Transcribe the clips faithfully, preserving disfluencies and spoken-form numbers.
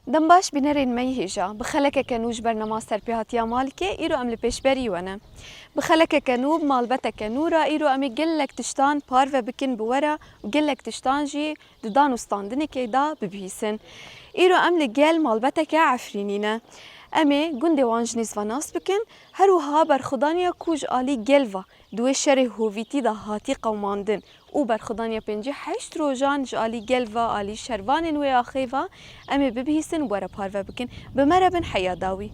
Dem baş bînerên me yê hêja. Bi xelekeke nû ji bernama Serpêhatiya Malikê, îro em li pêşberî we ne. Bi xelekeke nû, bi malbeteke nû re îro em ê gelek tiştan parve bikin bi we re û gelek tiştan jî di dan û standinekê de bibihîsin. Îro em li gel malbeteke Efrînî ne. Em ê gundê wan ji nêz ve nas bikin, her wiha berxwedaniya ku ji alî gel ve di wê şerê hovîtî de hatî qewimandin û berxwedaniya pêncî heşt rojan ji alî gel ve, alî şervanên wê axê ve, em ê bibihîsin û we re parve bikin. Bi me re bin heya dawî.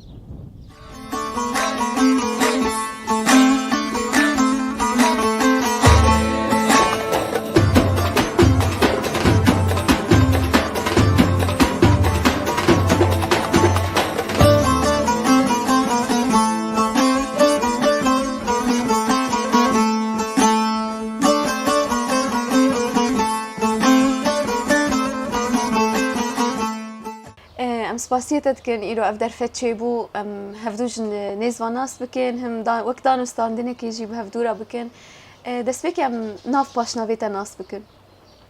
Em spasiyê te dikin, îro ev derfet çêbû, em hevdû ji nêz ve nas bikin, him da, wek dan û standinekê jî bi hevdû re bikin. Destpêkê em nav paşnavê te nas bikin.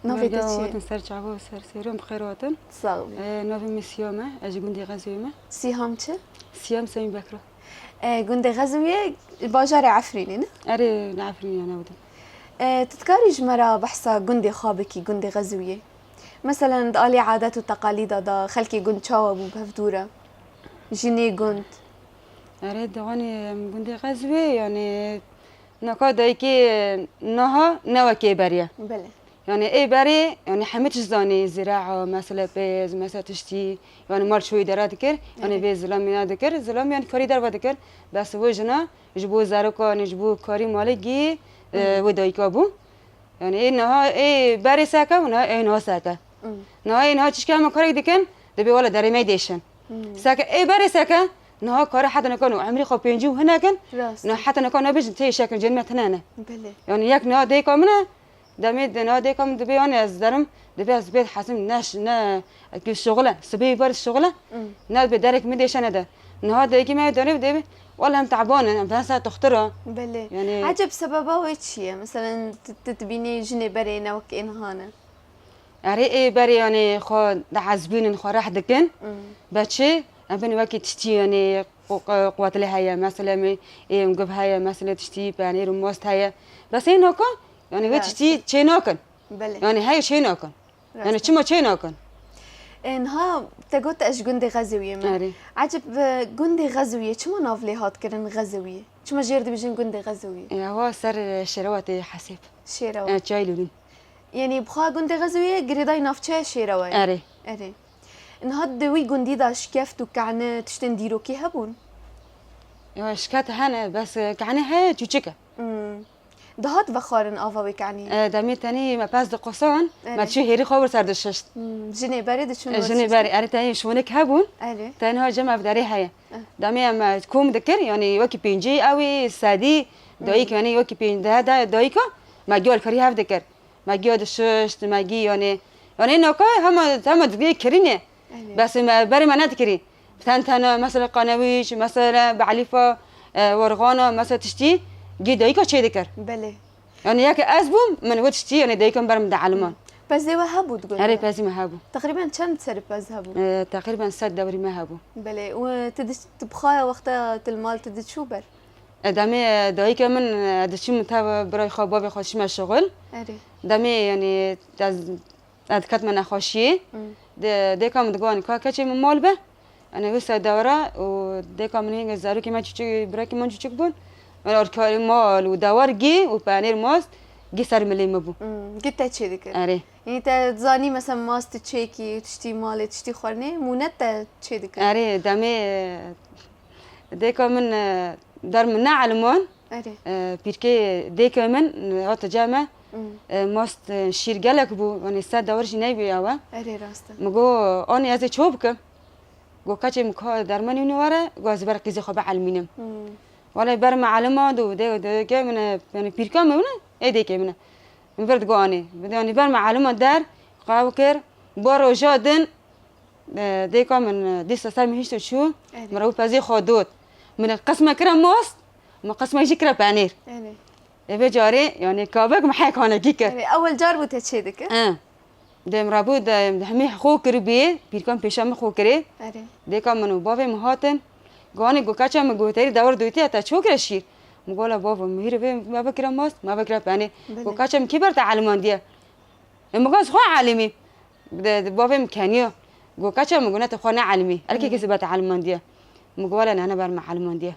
Navê te çi ye? Hatin ser çava û ser sêron, bi xêr hatin. Sağ ol. Navê min Siyam e, ez ji gundê Xezûyê me. Siham çi? Siyam Semî Bekra. Gundê Xezûyê bajarê Efrînê ne? Erê, li Efrînê ne wudin. Tu dikarî ji me re behsa gundê xwe bikî, gundê Xezûyê? Meselen, di alî adet û teqalîda de xelkê gund çawa bû bi hevdû re? Jinê gund? Erê, diwanî em gundê Xezûyê, yanî, naka dayikê niha ne wekê berê. Belê. Yanî ê berê, yanî hemî tişt zanî, zîraa, mesele pêz, mesele tiştî, yanî mal çûyî dera dikir, yanî Erê. vê zilamî ne dikir, zilam yanî karî derve dikir. Bes wê jina ji bo zarokan, ji bo karî malê gî, e, Hı. wê dayika bû. Yanî ê niha, ê berê seke û niha ê niha seke. Hı. Niha ê niha çişka hema karek dikin, dibê wele derê me dêşin. Hı. Seke ê berê seke, niha kare heta nikan û emrî xwe pêncî û hinekin, Rast. niha heta nikan nabêjin tê şekin cên me tine ne. Belê. Yanî yek niha dêka min e, Demê di niha dêka min dibê, yanî ez derim, dibê ez bê hesim ne ş-, ne, ki şoxile, sibê bar şoxile, Mm. ne dibê derek min dêşe ne de. Niha dêkî me dere dibê, wele em teban in, em ben ser toxtira. Belê. Yanî Eceb sebeba wê çi ye? Meselen, tu, tu dibînî jinê berê ne wek ê niha ne? Erê ê berê, yanî xwe diezbînin, xwe reh dikin. Mm. Be çi? Em bin wekî tiştî, yanî qu-, qu-, quwetilê heye, mesele me ê em guv heye, mesele tiştî, penêr û most heye. Bes ê naka, Yanî wê Rast. tiştî çê nakin. Belê. Yanî hey çê nakin. Rast Yanî e. çima çê nakin? E, niha te got ez ji gundê Xezewiyê me. Erê. Ecib, e, gundê Xezewiyê çima nav lê hat kirin Xezewiyê? Çima jêr dibêjin gundê Xezewiyê? E, ewa ser, e, şêrewa tê hesêb. Şêrewa. E, çay lûlîn. Yanî bixwe gundê Xezewiyê girêdayî navçeya şêrewa ye. Erê. Erê. Niha di wî gundî de şikeft û kehne tiştên dîrokî hebûn? Ya, şikeft hene, bes, e, kehne heye, çûçik e. Hmm. Dihat vexwarin ava wê kenî? E, demê tenî me pez diqosan, Erê. me çû hêrî xwe wir ser dişişt. Hmm, jinê berê diçûn E, wir jinê dişişt. berê, erê tenî şûnik hebûn. Erê. Tenha cem ev derê heye. Eh. Demê em, e, kom dikir, yanî wekî pêncî ewî, sedî, Hmm. dayik, yanî wekî pêncî de, de, dayika, me gel kirî hev dikir. Me giya dişişt, me gî, yanî, yanî naka hema, hema dizgê kirînê. Erê. Bes me berê me nedikirî. Ten tene, mesela qanewîç, mesela be'lîfa, e, werxana, mesela tiştî, gî dayika çê dikir. Belê. Yanî yek ez bûm, min wê tiştî, yanî dayika min ber min de eliman. Pezê we hebû digot? Erê, pezî me hebû. Teqrîben çend serî pez hebû? E, teqrîben sed dewrî me hebû. Belê. Û tu diç-, tu bixaya wexta tu li mal tu diçû ber? E, demê, e, dayika min, e, diçû min tev birayê xwe, bavê xwe diçûme şixul. Erê. Demê, yanî, ez Ez diketime nexweşiyê. Hmm. Dê-, dêka min digot, ka keçê min mal be. Yanî wisa dewra û dêka min hîn zarokê me çûçik, birekî min çûçik bûn. Yanî orkarî mal û dewar gî û penêr mast gî ser milê min bû. Hmm, gî te çê dikir? Erê. Yanî te zanî mesela mast çêkî, tiştî malê, tiştî xwarinê, mûnet te çê dikir? Erê, demê, e, dêka min, e, der min ne eliman. Erê. E, pîrkê dêka min, e, hate cem me. Hmm. E, mast, e, şîr gelek bû. Yanî ser dewar jî neybû ew e. Erê rast e. Min got, "Anê ez ê çawa bikim?" Got, "Keçê min ka dermanê wî were, got ez ê ber qîzê xwe bielmînim." Hmm. Wele ber min elmand û dê, dê, dê, ke min e, yanî pîrka min e, ê dêkê min e. Min vir digot anê. Min digot anê ber min elmand der, qew kir, bo roja din, e, dêka min, e, dîsa ser min hişt û çû, Erê. Min re wî pezê xwe dot. Min qismek kire mast, min qismek jî kire penêr. Erê. Ê vê carê, yanî kavek min hek hanekî kir. Erê, ewel car bû te çê dikir? E. Dem rabû de hemî xwe kiribî, pîrkan pêşa min xwe kirê. Erê. Dêka min û bavê min hatin. Ganî got, "Keça min got, terî dewar dûtiye, te ço kire şîr?" Min got, "La bavo, min hîrê vê me bikira mast, me bikira penê." Belê. Got, "Keça min kî ber te elimandiye?" E, min got, "Ez xwe elimî." De, de bavê min keniyo. Got, "Keça min got, ne te xwe ne elimî. Erkê Hmm. kesî ber te elimandiye." Min got, "Wele ne, ne ber me elimandiye."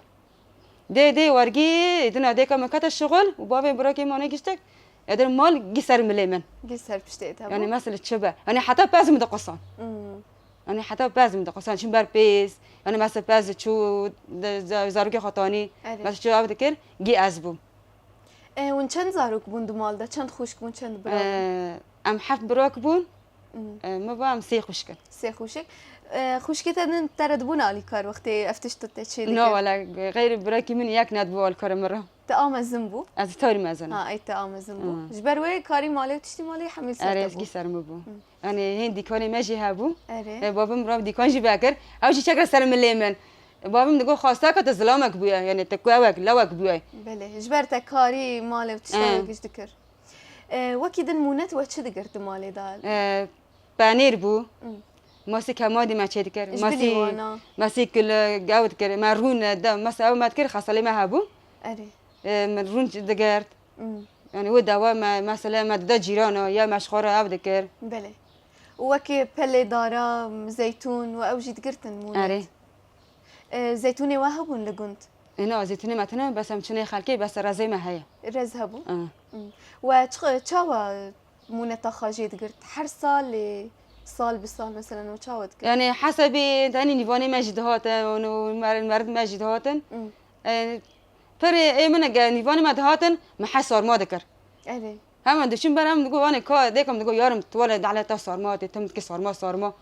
Dê, dê, wergî, dina dêka min kete şixul û bavê birakê min anê giştek, ê dir mal gî ser milê min. Gî ser piştê te. Yanî bû. Mesela çi be? Yanî heta pez min diqusan. Hmm. Yanî heta pez min diqusan. Çim ber pêz. Yanî mesela pez çû, de, za-, zarokê xwe tanî. Erê. Mesela çi ev dikir, gî ez bûm. E, hûn çend zarok bûn di mal de? Çend xwişk bûn, çend bira bûn? E, em heft birak bûn. Hmm. E, min va em sê xwişk in. Sê xwişk. E, xwişkê te din te re dibûn alîkar wextê ev tişt te çê dikir? Na, wele, xeyrê birakî min yek nedibû alîkara min re. Te a mezin bû? Ez tarî mezin im. Ha, ey te a mezin bû. Hmm. Ji ber wê karî malê û tiştî malê hemî li ser Erê, te bû. Ezgî ser min bû. Hmm. Yanî hên dîkanê me jî hebû. Erê. E, bavim ra dîkan jî vekir. Ew jî çek re ser milê min. Bavim digot, "Xwasta ka tu zilamek bûye, yanî tu kuewek, lewek bûye." Belê. Ji ber te karî malê û tiştê Erê. Wek jî dikir. E, wekî din mûnet we çi digirt di malê de? E, penêr bû, Hmm. masî kemadî me çê dikir, Ji bilî masî, wana. Masî kule, ew dikir, me rûn, de, mesela ew me dikir, xesalê me hebû. Erê. E, min rûn digirt. Hmm. Yanî wê dewa me, mesela me dide cîrana, ya me ji xwe re ew dikir. Belê. Û wekî pelê dara, zeytûn û ew jî digirtin mûnet? Erê. E, zeytûnê we hebûn li gund? E, na, zeytûnê me tune, bes em çinê xelkê, bes rezê me heye. Rez hebû? E. Hmm. We çi, çawa mûneta xwe jê digirt? Her salê, sal bi sal mesela we çawa dikir? Yanî hesebî tenê nîvanê me jî dihatin, û mer-, meriv me jî dihatin. Hmm. E, pirê ê min ge nîvanê me dihatin, me hez sarma dikir. Erê. Hemen diçûn ber em digot, anê ka, dêka min digot, "Yarim, tu wele dehlet te sarma hatê, tim dike sarma, sarma."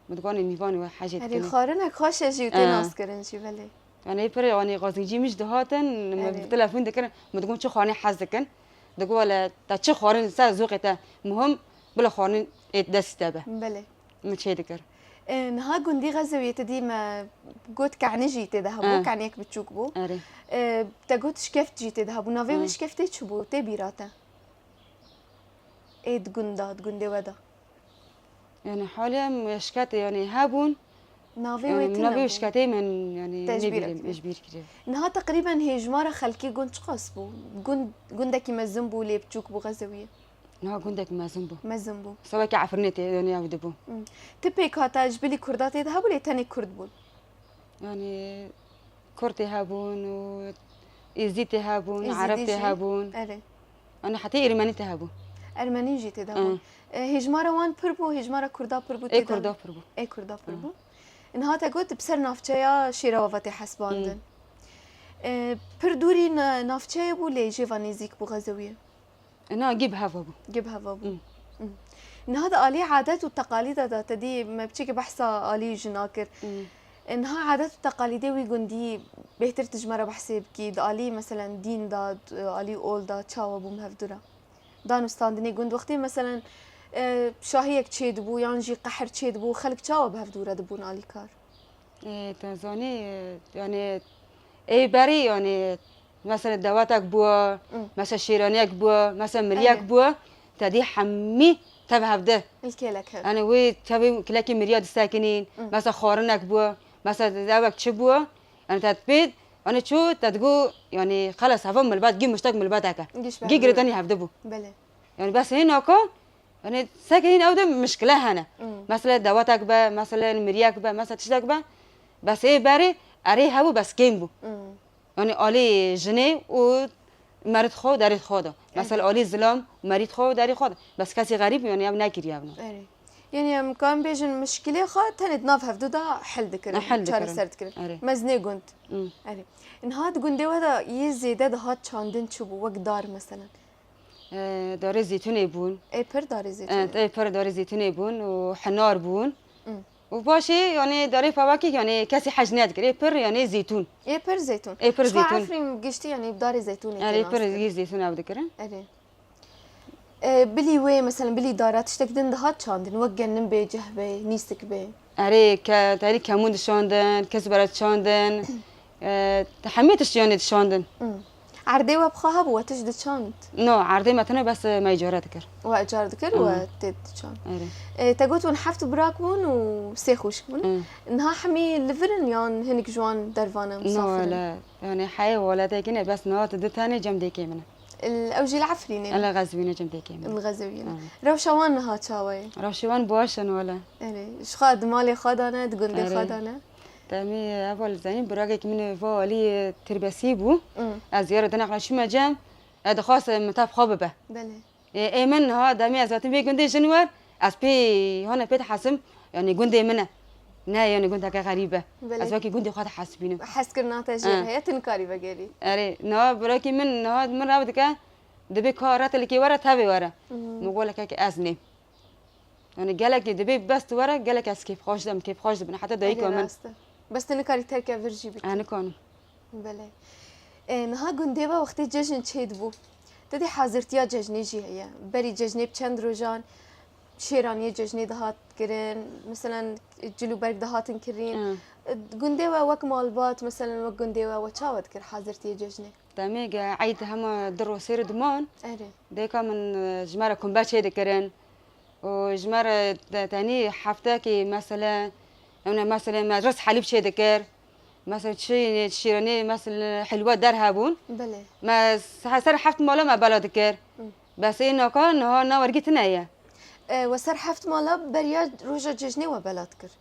Min digot, "Anê nîvanê we hejê Erê, dikine." Xwarinek xweş e jî û tê Ee. Nas kirin jî, belê. Yanî pirê, anê qazîncî min jî dihatin, min Erê. Telefon dikirin, min digot, "Çi xwarinê hez dikin?" Digot, "Wele, te çi xwarin ser zoqê te, muhim, bila xwarin ê destî te be." Belê. Min çê dikir. E, niha gundî Xezewiyê te dî me got kehnî jî tê de hebû, Ee. Kehniyek biçûk bû. Erê. E, te got şikeft jî tê de hebû. Navê wê Ee. Şikeftê çi bû? Tê bîra te? Ê di gunda, di gundê we de. Yanî halê em şiketê, yanî hebûn. Navê Yanî wê tune navê bû. Şiketê min, yanî Te ji bîr nebîrim, kirî. Ji bîr kirî. Niha teqrîben hêjmara xelkê gund çiqas bû? Gund, gundekî mezin bû, lê biçûk bû Xezewiyê? Niha gundekî mezin bû. Mezin bû. Sewekê Efrînê tê, yanî ew dibû. Hmm. Ti pêkhata ji bilî Kurda tê de hebû, lê tenê Kurd bûn? Yanî Kurtê hebûn û Êzîtê hebûn, Êzîdî Erebtê jî. Hebûn. Erê. Yanî hetê Ermenî tê hebû. Ermenî jî tê de Hı. Hebûn. E, hêjmara wan pir bû, hêjmara Kurda pir bû Ê tê de? Kurda pir bû. Ê Kurda pir Hı. Bû. Niha te got bi ser navçeya Şêrava tê hesbandin. Hı. E, pir dûrî na-, navçeyê bû lê jê ve nêzîk bû Xezewiyê? Na, gî bi hev bû. Gî bi hev bû. Hı. Hı. Niha di alî adet û teqalîda de te dî me biçekî behsa alî jina kir. Hı. E, niha adet û teqalîdê wî gundî bêhtir tu ji me re behsê bikî. Di alî, meselen, dîn de, di alî ol de çawa bû mevdûra? Dan û standinê gund wextê, meselen, e, şahiyek çêdibû yan jî qehr çêdibû, xelk çawa bi hevdû re dibûn alîkar? E, te zanî, e, yanî ê berî, yanî, mesela, dewetek bû, Hı. Mesela, şêraniyek bû, mesela, miryek Erê. Bû, te dî hemî tev hevde. Li kêlek hev. Yanî, wê tevê kilekê mirya disekinîn, Hı. Mesela, xwarinek bû, mesela, dewek çi bû, yanî, te pê, yanî, çû, te digo, yanî, xelas, heva milbat, gî muştek milbateke. Giş Gî berdor. Girêdanî hevde bû. Belê. Yanî, bes hê naka, Yanî seke hîn ew de mişkile hene. Hmm. Mesela dewetek be, mesela miryek be, mesela tiştek be. Bes ê berê erê hebû bes kêm bû. Hmm. Yanî alî jinê û merîd xwe û derîd xwe de. Mesela alî zilam, merîd xwe û derîd xwe de. Bes kesî xerîb yanî ev nekiriye evna. Erê. Yanî em kan bêjin mişkilê xwe tenê di nav hevdu de hel dikirin, Hel dikirin. Çareser dikirin. Erê. Mezinê gund. Hmm. Erê. Niha di gundê we de yê zêde dihat çandin çi bû? Wek dar mesela. E, darê zeytûnê bûn. Ê pir darê zeytûnê. Evet, ê pir darê zeytûnê bûn û hinar bûn. Hmm. Û paşê, yani, darê pawakê, yani, kesî hej nedikir. Ê pir, yani, zeytûn. Ê pir zeytûn. Ê pir zeytûn. Ji xwe efrîn giştî, yani, darê zeytûnê. Yani, ê pir zeytûn ew dikirin. Erê. E, bilî wê, mesela, bilî dara tiştek din dihat çandin, wek gennim bê, cih bê, nîsik bê. Erê, ke, tenê kemûn dişandin, kesbere dişandin. E, hemî tişt yanê dişandin. Hmm. Erdê we bi xwe hebû, we tişt diçand? No, erdê me tene bes me îcara dikir. We îcar dikir, we tê diçand. Erê. E, te got hûn heft birak bûn û sê xwişk bûn. Niha hemî li vir in yan hinek ji wan derva ne, misafir in? No, le, yani heyê welatekî ne, bes niha tu du tenê cem dêkê min e. Ew jî li Efrînê ne? Li Xezwînê cem dêkê min e. Li Xezwînê. Rewşa wan niha çawa ye? Rewşa wan baş in wele. Erê. Ji xwe di malê xwe de ne, di gundê xwe de ne? Demê heval zanîn, birakekî min va alî tirbesî bû. Ez yara dina xwe çûme cem, e, dixwast min tev xwe bibe. Belê. Ê, ê min niha demê ez hatim vê gundê jin wer, ez pê hane pê dihesim, yanî gundê min e. Ne, yanî gundeke xerîb e. Belê. Ez wekî gundê xwe dihesibînim. Hezkirina te jê re heye, tu nikarî vegerî. Erê, niha birakî min niha min rew dike, dibê ka retilkê were, tevê were. Min got lekekî ez nêm. Yani gelekî dibê bes tu were, gelek ez kêfxweş dibim, kêfxweş dibin. Heta dayika min. Rast e. Bes tu nikarî terke vir jî bikî. Ez nikanim. Belê. E, niha gundê we wextê cejn çêdibû. Te dî hazirtiya cejnê jî heye. Berî cejnê bi çend rojan şêraniyê cejnê dihat kirin. Meselen cil û berg dihatin kirîn. E, gundê we wek malbat, meselen wek gundê we, we çawa dikir hazirtiyê cejnê? Demê ge eyd hema du roj sê roj diman. Erê. Dêka min, e, ji me re kumbe çêdikirin. Û ji me re te-, tenî heftekê mesele, ewne mesele me ris helîb çêdikir. Mesele çi, şîranî, mesele hilwa der hebûn. Belê. Me se-, ser heft mala me bela dikir. Bes ê naka niha na wergî tune ye. E, we ser heft mala beriya roja cejnê we bela dikir?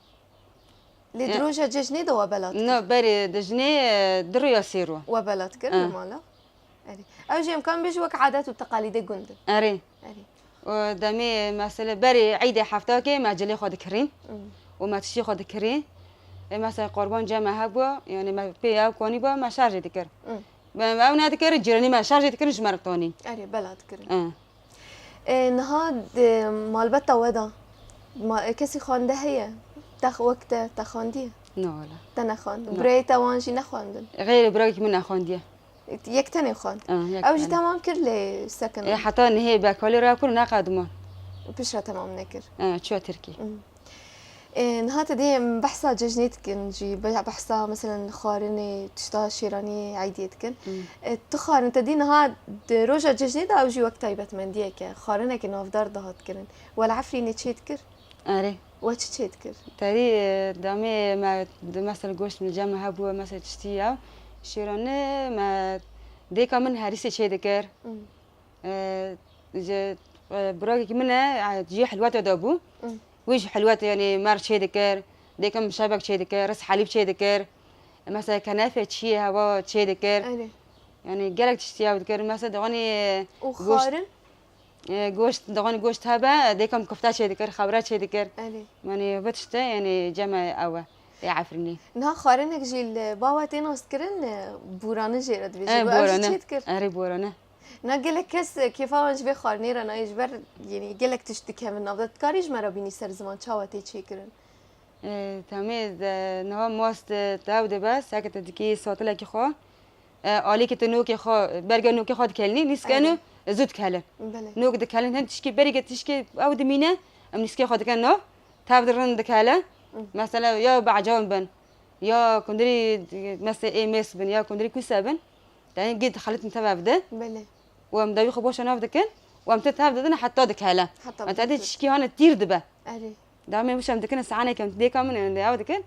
Lê di roja cejnê de we bela dikir? Na, berê dijnê, e, du rû ya sê rû. We bela dikir li mala? Erê. Ew jî em kan bêjin wek adet û teqalîdê gund in. Erê. Erê. Û demê mesele berê eydê heftakê me cilê xwe dikirîn. Hmm. Û me tiştê xwe dikirîn. Ê mesela qurban cem me hebû, yani me pê ew konî bû, me şerjê dikir. Hmm. Me, me ew nedikir, cîranî me şerjê dikirin ji me re tonî. Erê, bela dikirin. E. E, niha di malbeta we de ma, e, kesî xwende heye? Te x-, wek te, te xwendiye? Na wele. Te nexwend. Na. Birayê te wan jî nexwendin? Xeyrê birakî min nexwendiye. Yek tenê xwend. E, yek tenê. Ew jî temam kir lê sekin. E, heta nihê bekalê re kir neqediman. Piştre temam nekir. E, çûye Tirkî. Hmm. E, niha te dê em behsa cejnê dikin jî, be-, behsa, meselen, xwarinê, tişta şêraniyê eydiyê dikin. Hmm. E, tu xwarin te dî niha di roja cejnê de ew jî wek taybetmendiyek e. Xwarinekî navdar dihat kirin. We li Efrînê çê dikir? Erê. We çi çê dikir? Terî, e, demê me di, mesel, goşt min cem hebû, mesel, tiştî ya. Şêranê me dêka min herîsê çê dikir. Hmm. E, ji, e, birakekî min e, e, cihê hilwetê de bû. Mm. Wî jî hilwet, yanî, mer çê dikir, dêkim şebek çê dikir, ris helîb çê dikir. Mesela kenefê çiyê hewa çê dikir. Erê. Yanî gelek tiştî ew dikir. Mesela diwanî, e, Û goşt, xwarin? E, goşt, diwanî goşt hebe, dêkim kufte çê dikir, xewre çê dikir. Erê. Yanî vê tiştê, yanî cem me ew e, ê Efrînê. Niha xwarinek jî li ba we tê nas kirin, e, bûrane jê re dibêjin. E, Ew jî bûrane. Çê dikir. Erê, bûrane. Na gelek kes, e, kêfa wan ji vê xwarinê re nayê, ji ber, yanî, gelek tişt dikevin nav de. Dikarî ji me re bînî ser ziman çawa tê çêkirin? E, temê, e, niha mast, e, tev dibe, seke te dikî satilekî xwe, e, alîkî tu nokê xwe, berga nokê xwe dikelînî, nîskeno, e, zû dikelin. Belê. Nok dikelin, hin tişkî berî ke tişkê ew dimîne, em nîskê xwe dikin nav, tev di rind dikele. Hı. Mesela ya becawan bin, ya kundirî, mesela ê mês bin, ya kundirî kuse bin. Yanî gê dixelitin tev ev de. Belê. Û em dawî xwe boşa nav dikin û em tê tev didin heta dikele. Heta Em tê dikele. Tişkî hane tîr dibe. Erê. Dawî me boşa em dikin, sahaneke em dêka min em ew dikin.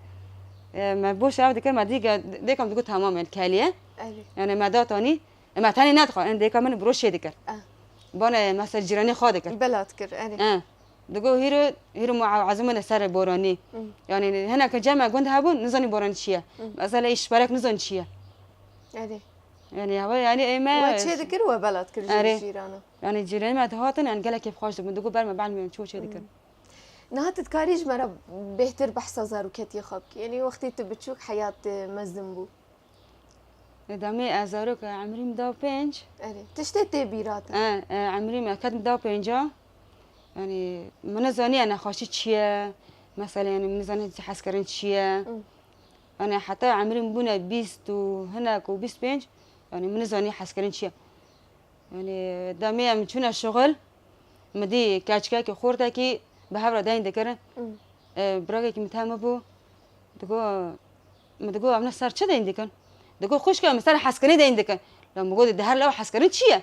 E, me boşa ev dikin, me dî ge-, dêka min digot tamam, em keliye. Erê. Yanî me da tonî. E, me tenê nedixwe, em dêka min biro çê dikir. Ah. Bana mesela cîranê xwe dikir. Bela dikir, erê. E. Digo hîro, hîro mu ezimine ser boranî. Hı. Yanî hineke cem me gund hebûn, nizanî boranî çi ye. Hı. Mesela îşberek nizanî çi ye. Erê. Yanî, hewa, yanî, ê me We çê dikir, we bela dikir ji Erê. Cîrana. Yanî, cîranê me dihatin, yanî, gelek kêfxweş dibûn. Digo, ber me, belmîyon, çi çê dikir. Hmm. Niha tu dikarî ji me re bêhtir behsa zaroketiyê xwe bikî? Yanî, wextê tu biçûk heyat, e, mezin bû? Demê ez zarok e, emrî min da pênc. Erê, tiştê tê bîra te? E, e, emrî min ket min da pênca. Yanî, min nizaniye nexweşî çi ye. Mesela, yanî, min nizaniye hezkirin çi ye. Hı. Yanî, heta emrî min bûne bîst û hinek û bîst pênc, yanî, min nizaniye hezkirin çi ye. Yanî, demê em çûne şixul, min dî keçikekî xortekî bi hev re deyn dikirin. Hı. E, birakekî min teme bû. Digo, min digo, "Em ne ser çi deyn dikin?" Digo, "Xwişka min ser hezkirinê deyn dikin." La min got, "Di her lew hezkirin çi ye?"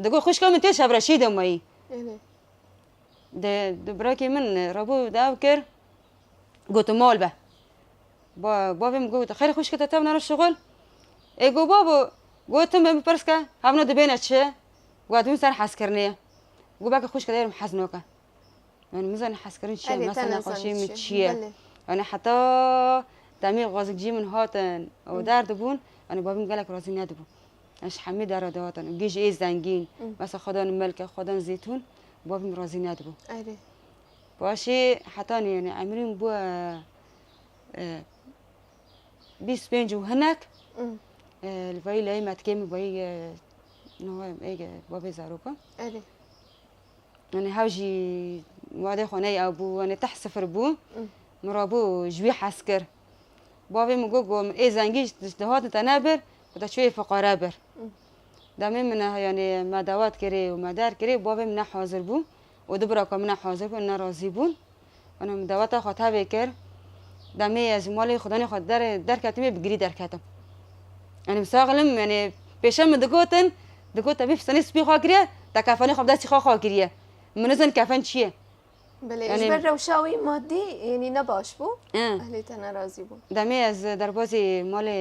Digo, "Xwişka min tê şevreşî de mayî." Erê. De, de birakê min rabû dev kir, got, "Tu mal be." Ba-, bavê min got, "Xêr xwişke te tevnero şixul?" Ê got, "Babo," got, "Tim min pirs ke, hevno dibêne çi?" Got, "Dibin ser hezkirinê ye." Got, "Belke xwişke te hez nake." Yanî, min zanî hezkirin çi ye, Erê, mesela te nexweşî nezanî min çi çi ye. Belê. Yanî, heta demê xwezikcî min hatin û Hı. derdibûn, yanî, bavê min gelek razî nedibû. Yanî, ji hemî dera dihatin. Gê ji ê zengîn, Hı. mesela xwedan milke, xwedan zeytûn, bavê min razî nedibû. Erê. Paşê heta nê, yanî, emrî min bû, e, e, bîst pênc û hinek, Hı. e, li vayî leyê metikê min vayî, e, no, ê, e, bavê zarokan. Erê. Yanî hew jî wadê xwe ney ew bû, yanî teh sifir bû. Hı. Min rabû ji wî hez kir. Bavê min got, got, "Ê zengî ji dihatin te nebir, û te çûyê fiqare bir." Hı. Demê min ne, yanî me dawet kirê û me der kirê, bavê min ne hazir bû. Û du biraka min ne hazir bû, ne razî bûn. Yanî min daweta xwe tevê kir. Demê ez ji malê xudanê xwe der-, derketimê bi girî derketim. Yanî min saxilim, yanî pêşe min digotin, digot, "Te vî fistanê spî xwe kiriye, te kefanê xwe bi destî xwe xwe kiriye." Min nizan kefen çi ye. Belê, Yanî ji ber rewşa wî madî, yanî ne baş bû. Hı. Ehlê te nerazî bûn. Demê ez derbazî malê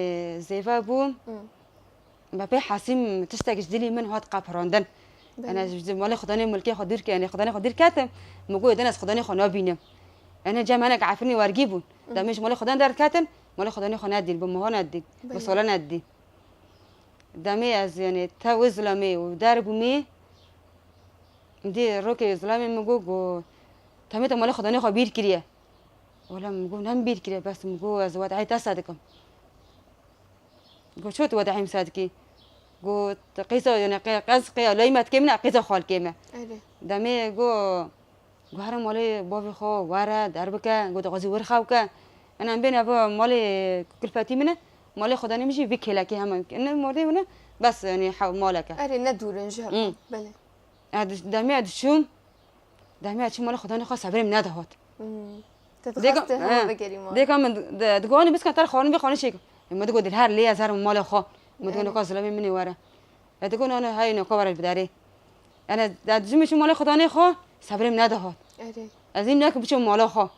zêve bûm. Hı. Be pê hesîm tiştek ji dilî min hat qepirandin. Belê. Yanî ez ji malê xudanê milkê xwe dûr ke-, yanî xudanê xwe dûr ketim. Min got, "Êdin ez xudanê xwe nabînim." Yanî cem hinek efirînê wergî bûn. Hı. Demê ji malê xudan derketin, malê xudanê xwe nedîn, bi miha nedîn, bi Belê. sala nedîn. Demê ez, yanî, tev û zilamê û der bûmê, dî rokê zilamê min got, got, "Temê te malê xudanê xwe bîr kiriye." Wela min got, "Nem bîr kiriye, bes," min got, "ez wedehê te se dikim." Got, "Çi tu wedehê min se dikî?" Got, "Qîza, yanî, qê-, qez qê-, lay me dikê min e, qîza xalkê me." Erê. Demê got, Got, "Here malê bavê xwe, were, derbike." Got, "Xwezî wir xew ke." Ena em bên eva malê kulfetî min e, malê xudanê min jî vî kêlekê hemen. Ene mordê min e, bes, yanî, hew maleke. Erê, ne dûr in ji hev. Hmm. Belê. E, di-, demê ez diçûm, demê ez çûm malê xudanê xwe, sebrê min nedihat. Hmm. Te Dêka, dixwest te hema he. vegerî mal. Dêka min di-, di-, digot, "Anî biske te xwarin vê xwarin çêk." E, min digot, "Dil her lê ez herim malê xwe." Min digot, Erê. "Neka zilamê min ê were." E, digot, "Nane, hey, neka were biderê." Ene, ez diçûm çûm malê xudanê xwe, sebrê min nedihat. Erê. Ez nîm nekim biçûm mala xwe.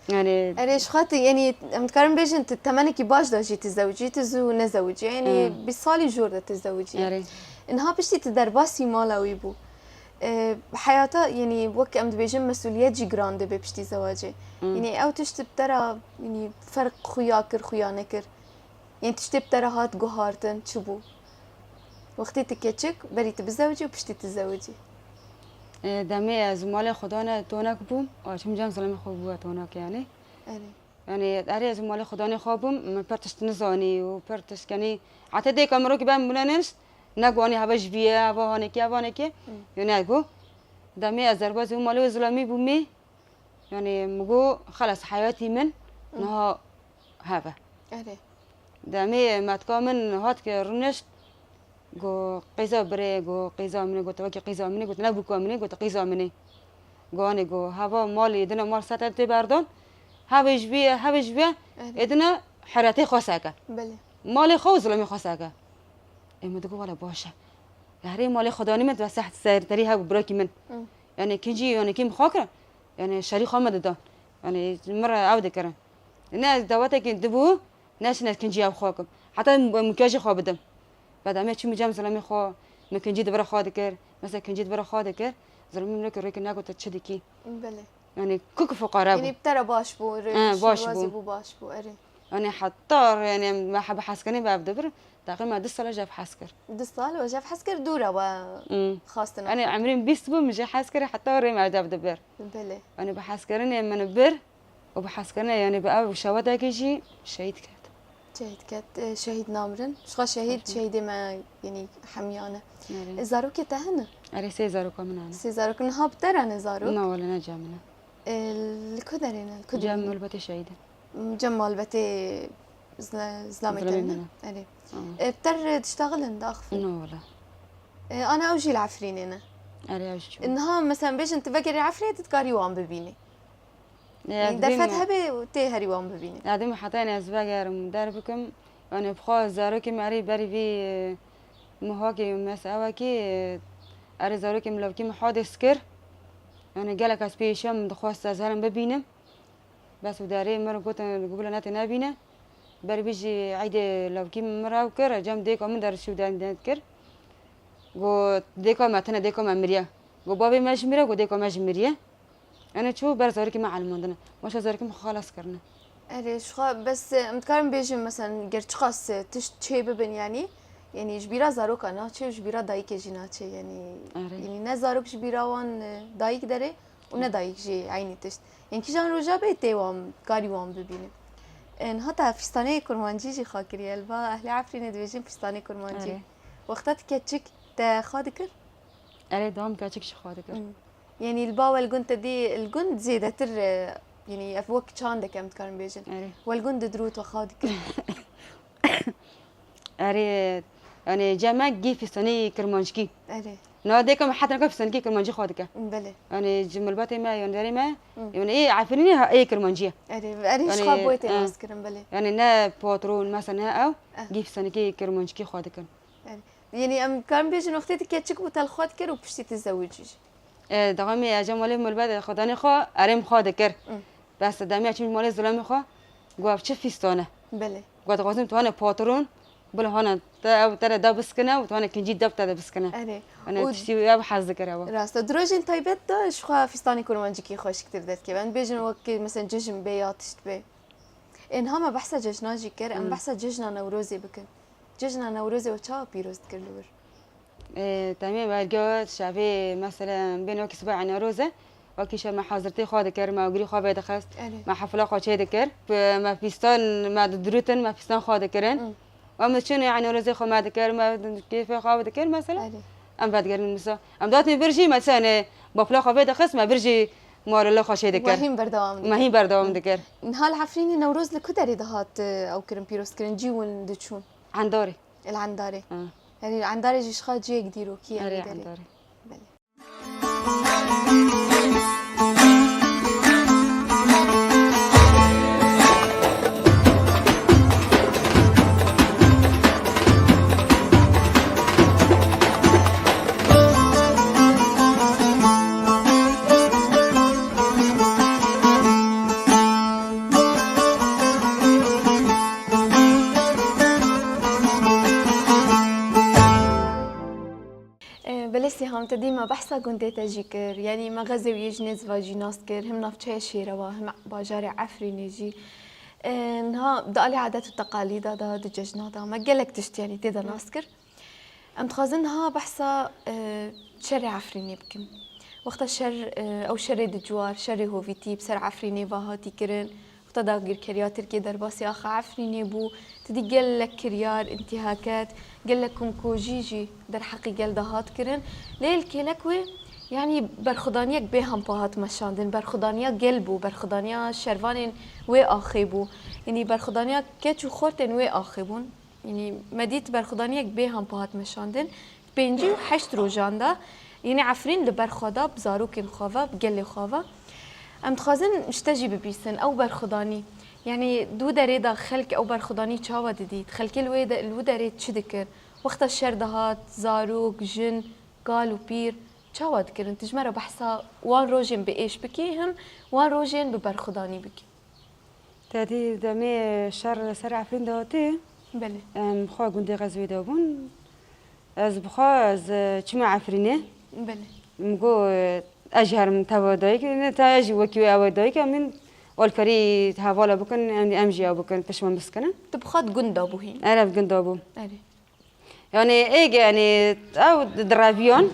Yanî Erê, ji xwe tu, yanî, em dikarin bêjin, tu temenekî baş de jî tu zewicî, tu zû nezewicî. Yanî, Hmm. bîst salî jor de tu zewicî. Erê. Niha piştî tu derbasî mala wî bû. E, heyata, yanî, wek em dibêjin, mesûliyet jî giran dibe piştî zewacê. Hmm. Yanî, ew tişt bi te re, yanî, ferq xuya kir, xuya nekir. Yên tiştê bi te re hat guhartin, çi bû? Wextê tu keçik, berî tu bizewicî û piştî tu zewicî. E, demê ez malê xudanê tonek bûm, û çim cem zilamê xwe bûye tonek, yanî. Erê. Yanî, erê ez malê xudanê xwe bûm, min pir tişt nizanî û pir tişt, yanî, heta dêka mirokî ben bûne nişt, ne got, "Anî heve ji vî ye, heve hanekî, heve hanekî." Hı. Yo, ne got. Demê ez derbazî û malê wê zilamî bûmî, Yanî, min got, "Xelas, heyatî min Hı. niha hev e." Erê. Demê metka min hat ke rûnişt, got, "Qîza birê," got, "Qîza min ê," got, "Wekî qîza min ê," got, "Ne bûka min ê," got, "Qîza min ê." Got, "Anê," got, "heva malê dina mal sete tê berdan, hevê ji vî ye, hevê ji vî ye, Erê. êdina heretê xwe seke. Belê. Malê xwe û zilamê xwe seke." Ê min digot, "Wele baş e." Herê malê xudanê min, tu ser-, serterî hebû birakî min. Hı. Yanî kincî, yanî kî min xwe kirin. Yanî şerî xwe me didan. Yanî min re ew dikirin. Ne ez dawetekî dibû, ne şin ez kincî ew xwe kim. Heta m-, mikyajê xwe bidim. Bed em ê çû min cem zilamê xwe, min kincî di vir xwe dikir. Mesela kincî di vir xwe dikir. Zilamê min rêkê rêkê negot, "Tu çi dikî?" Belê. Yanî kuk fuqare bû. Yanî bi te re baş bû, re-, He, baş şîwazî bû. bû, baş bû, erê. Yanî heta re-, yanî me hebe hezkirinê bi ev dibir, teqrîben du sala ji ev hez kir. Du sal we ji ev hez kir, dû re we Hmm. xastina. Yanî emrîm bîst bû, min jê hez kir, heta rê me ev dibir. Belê. Yanî bi hezkirinê min bir û bi hezkirinê, yanî bi ev şewetekê jî şehîd ket. Şehîd ket, e, şehîd namirin. Şixa şehîd, şehîdê me, yanî hemiyan e. Erê. E, zarokê te hene? Erê, sê zaroka min hene. Sê zarok. Niha bi te re ne zarok? Na, wele ne cem min e. E, li ku derê ne? Li ku Cem derê ne? Malbatê şehîdin. M, cem malbatê zla-, zilamê te ne? Zilamê min e. Erê. Aa. E, bi te re diştaxilin, daxifin? Na, wele. E, ana ew jî li Efrînê ne? Erê, ew jî çû. E, niha, mesela, bêjin, tu vegerî Efrînê, tu dikarî wan bibînî. Yanî derfet hebe û tê herî wan bibînî. Ya dî min heta, yanî, ez vegerim, derbikim. Yanî, bi xwe zarokê min erê berî vî, e, mihakê, mesewekê, e, erê zarokê min, lawkî min hadis kir. Yanî, gelek ez pêşiya min dixwest ez herim bibînim. Bes û derê min gotin, ku bila netê nebîne. Berî vî jî eydê lawkî min rew kir, cem dêka min der şû derdînet kir. Got, dêka me tine, dêka me miriye. Got, bavê me jî miriye, got, dêka me jî miriye. Yanî çû ber zarokê me elimandine. Maşa zarokê min xwe xelas kirine. Erê, ji xwe bes, em dikarin bêjin, mesela, ger çiqas tişt çê bibin, yanî, yanî ji bîra zaroka naçê û ji bîra dayikê jî naçê, yanî, Erê. yanî ne zarok ji bîra wan, e, dayik derê û ne dayik jî eynî tişt. Yanî kîjan roja bê tê wan, karî wan bibînin. E, niha te fîstanê kurmancî jî xwe kiriye. Li ba ehlê Efrînê dibêjin fîstanê kurmancî. Erê. Wexta tu keçik te xwe dikir? Erê, dawam keçik jî xwe dikir. Hmm. Yanî li ba we li gund te dî, li gund zêdetir, e, yanî ev wek çandek em dikarin bêjin. Erê. We li gund didirût we xwe dikir. Erê, yanî cem me gî fîstanî kirmanckî. Erê. Na dêka me heta nika fîstankî kirmancî xwe dike. Belê. Yanî ji milbatê me, yanî derê me, Hı. yanî ê Efrînê ha, ê kirmancî ye. Erê, erê ji Yanî, xwe boyê tê e, nas kirin, belê. Yanî ne patron, mesela ne ew, Eh. gî fîstankî kirmanckî xwe dikin. Erê. Yanî em karin bêjin wextê tu keçik bû te li xwe dikir û piştî tu zewicî jî. E, dexemê ez cem malê milbatê xwedanê xwe erê min xwe dikir. Hı. Bes demê çûm malê zilamê xwe, got, ev çi fîstan e? Belê. Got, dixwazim tu hane patron, bila hane te, ew te re da biskine û tu hane kincî da te de biskine. Erê. Hane Û tiştî ew hez dikir ew. Rast e. Di rojên taybet de ji xwe fîstanê kurmancikî xweşiktir derdikeve. Em bêjin wek, mesela, cejn bê ya tişt bê. Ê, niha me behsa cejna jî kir, em Hı. behsa cejna Newrozê bikin. Cejna Newrozê we çawa pîroz dikir li wir? Ê, temê belge şevê, mesela, bên wekî siba Newroz e, wekî şev me hazirtê xwe dikir, me ogirî xwe vê dixist, Erê. me hefla xwe çê dikir, me pîstan, me didirûtin, me pîstan xwe dikirin. Hı. Em diçin, yanî, Newrozê xwe me dikir, me kêfê xwe dikir, mesela. Erê. Em vedigerin, mesela. Em datên vir jî, mesela, yanî, bafla xwe vê dixist, me vir jî marila xwe çê dikir. Mehîn berdewam dikir. Mehîn berdewam dikir. Niha li Efrînê Newroz li ku derê dihat, e, ew kirin, pîroz kirin, cî hûn diçûn? Endarê. Li Endarê. Ha. Yanî li Endarê jî ji xwe ciyek dîrokî ye Erê, li derê. Endarê. Belê. E, belê Sîham, te dî me behsa gundê te jî kir. Yanî me Xezê û Yêjinê ziva jî nas kir. Him navçeya Şêrewa, him bajarê Efrînê jî. E, niha di alî adet û teqalîda de, di cejna de me gelek tişt, yanî, tê de nas kir. Em dixwazin niha behsa, e, şerê Efrînê bikin. Wexta şer, e, ew şerê di cuar, şerê hovîtî bi ser Efrînê ve hatî kirin. Wexta dagirkeriya Tirkiyê derbasî axa Efrînê bû, tu dî gelek kiryar, întîhaket, gelek komkujî jî derheqî gel de hat kirin. Lê li kêlek wê, yanî berxwedaniyek bê hempa hat meşandin. Berxwedaniya gel bû, berxwedaniya şervanên wê axê bû. Yanî berxwedaniya keç û xortên wê axê bûn. Yanî me dît berxwedaniyek bê hempa hat meşandin. Di pêncî û heşt rojan de, yanî Efrîn li ber xwe da, bi zarokên xwe ve, bi gelê xwe ve. Em dixwazin ji te jî bibîsin, ew berxwedanî. Yanî di wî derê de xelk ew berxwedanî çawa didît? Xelkê li wê de, li wî derê çi dikir? Wexta şer dihat, zarok, jin, kal û pîr çawa dikirin? Tu ji me re behsa wan rojên bi êş bikî, him wan rojên bi berxwedanî bikî. Te dî demê şer li ser Efrîn de hatî, Belê. em xwe gundê Xezwê de bûn. Ez bi xwe, ez, e, çûme Efrînê. Belê. Min got, e, ez jî herim teva dayikê, ne te, ez jî wekî wê ew ê dayikê, em ên alkarî hevala bikin, em, em jî ew bikin, pişman biskinin. Tu bi xwe di gund de bû hîn? Erê, di gund de bû. Erê. Yanî êgê, yanî ew di, direviyan,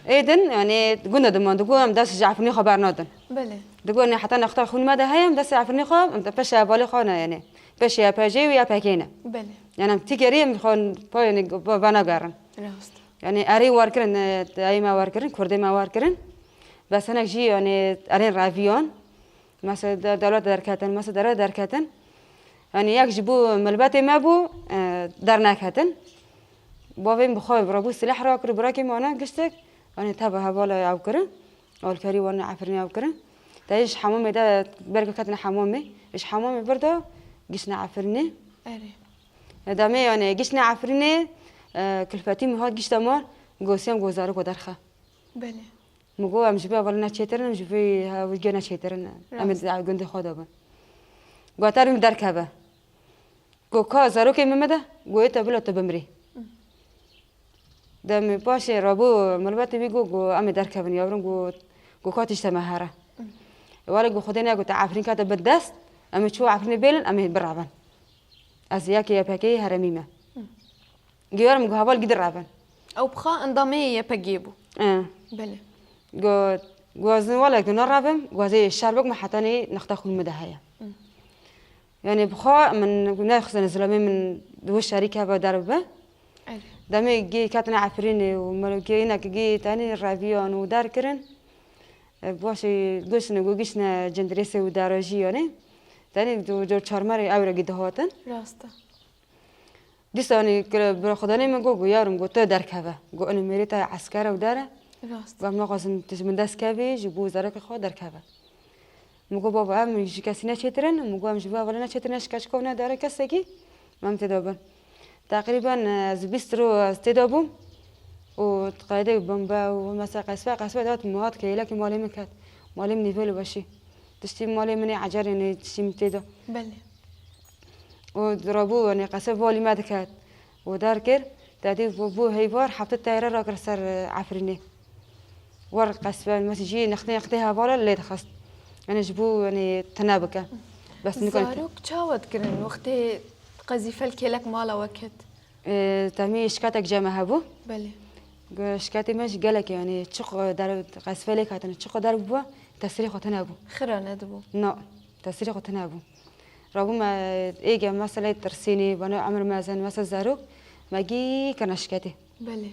ê din, yanî gunda diman, digo em dest ji Efrînê xwe bernadin. Belê. Digo, yanî heta nexta xwîn me de heye, em dest Efrînê xwe, em te peşe hevalê xwe ne, yanî. Peşê Y P G û Y P G ne. Belê. Yani em tîkerî em xwe pa yani venagerin. Rast. Yani erê war kirin, e, erê me war kirin, kurdê me war kirin. Bes hinek jî yani erên reviyan. Mesela de-, dewlet derketin, mesela dewlet derketin. Yani yek ji bo milbetê me bû, e, derneketin. Bavê min bi xwe rabû silah rakir, birakê min ana giştek. Yani teva hevala ew kirin. Alkarî wan Efrînê ew kirin. Te ji hemamê de berga ketine hemamê. Ji hemamê vir de giştine Efrînê. Erê. Demê yani giştine Efrînê, e, kilfetî min hat gişte mal, gosiyam go zarok derxe. Belê. Min got em ji vê hevalê neçêtir in, em ji vê hewlgê neçêtir in. Em ê Rast. di gundê xwe de bin. Got, "Terî min derkeve." Got, "Ka zarokê min me de?" Got, "Ê te bila tu bimrî." Demê paşê rabû milbetê wî got, got, "Em ê derkevin yavrum," got, got, "Ka tişte me here." Wale got, "Xwedê negot te Efrîn kete bin dest, em ê çû Efrînê bêlin, em ê birevin. Ez yekê Y P G'yê heremî me." Giyarim got, "Heval gidi revin." Ew bi xwe endamê Y P G bû. E. Belê. Got, "Gwazin wale got nerevim, gwazê şer bik me hetanê nexta xûn min de heye." Yani bi xwe min nexizin zilamê min di wê şerî keve derbibe. Erê. Demê gê ketine Efrînê û merokê înek gê tenê reviyan û derkirin. E, başê giştine, got giştine cendirêsê û dara jî yani. Tenê do, do çarmerê ew re gê dihatin. Rast e. Dîsa yani kire bira Xudanê min got, got yarim, got tu derkeve. Got ene mêrê te eskere û dere. Rast. Got em naxwazin tu ji min dest kevî, ji bo zarokê xwe derkeve. Min got, "Baba, em ji kesî neçêtirin." Min got, "Em ji vê hevalê neçêtirin, ne ji keçika ne dara kesekî, em tê de bin." Teqrîben, e, ez bîst roj ez tê de bûm. Û qeydê bombe û mesela qesve, qesve dat min hat kêlekî malê min ket. Malê min nîvê li weşî. Tiştî malê min ê ecerê nê tiştî min tê de. Belê. Û rabû, yani qesve valî me diket. Û derkir, tedî bû, bû heyvar, hefte teyre rakir ser, e, Efrînê. War qesve, mesela jî nextê, nextê hevala lê dixist. Yani ji bo, yani tine bike. Bes nikare. Zarok çawa dikirin wextê qezîfe li kêlek mala we ket? E, temî şiketek cem me hebû. Belê. Gu-, şiketê me jî gelek, yani çiqo der, qesve lê ketine, çiqo der bû, tesirê xwe tine bû. Xira nedibû. Na, tesirê xwe tine bû. Rabû me êge meselê tirsînî, bana emir mezen, mesela zarok, me gî kirine şiketê. Belê.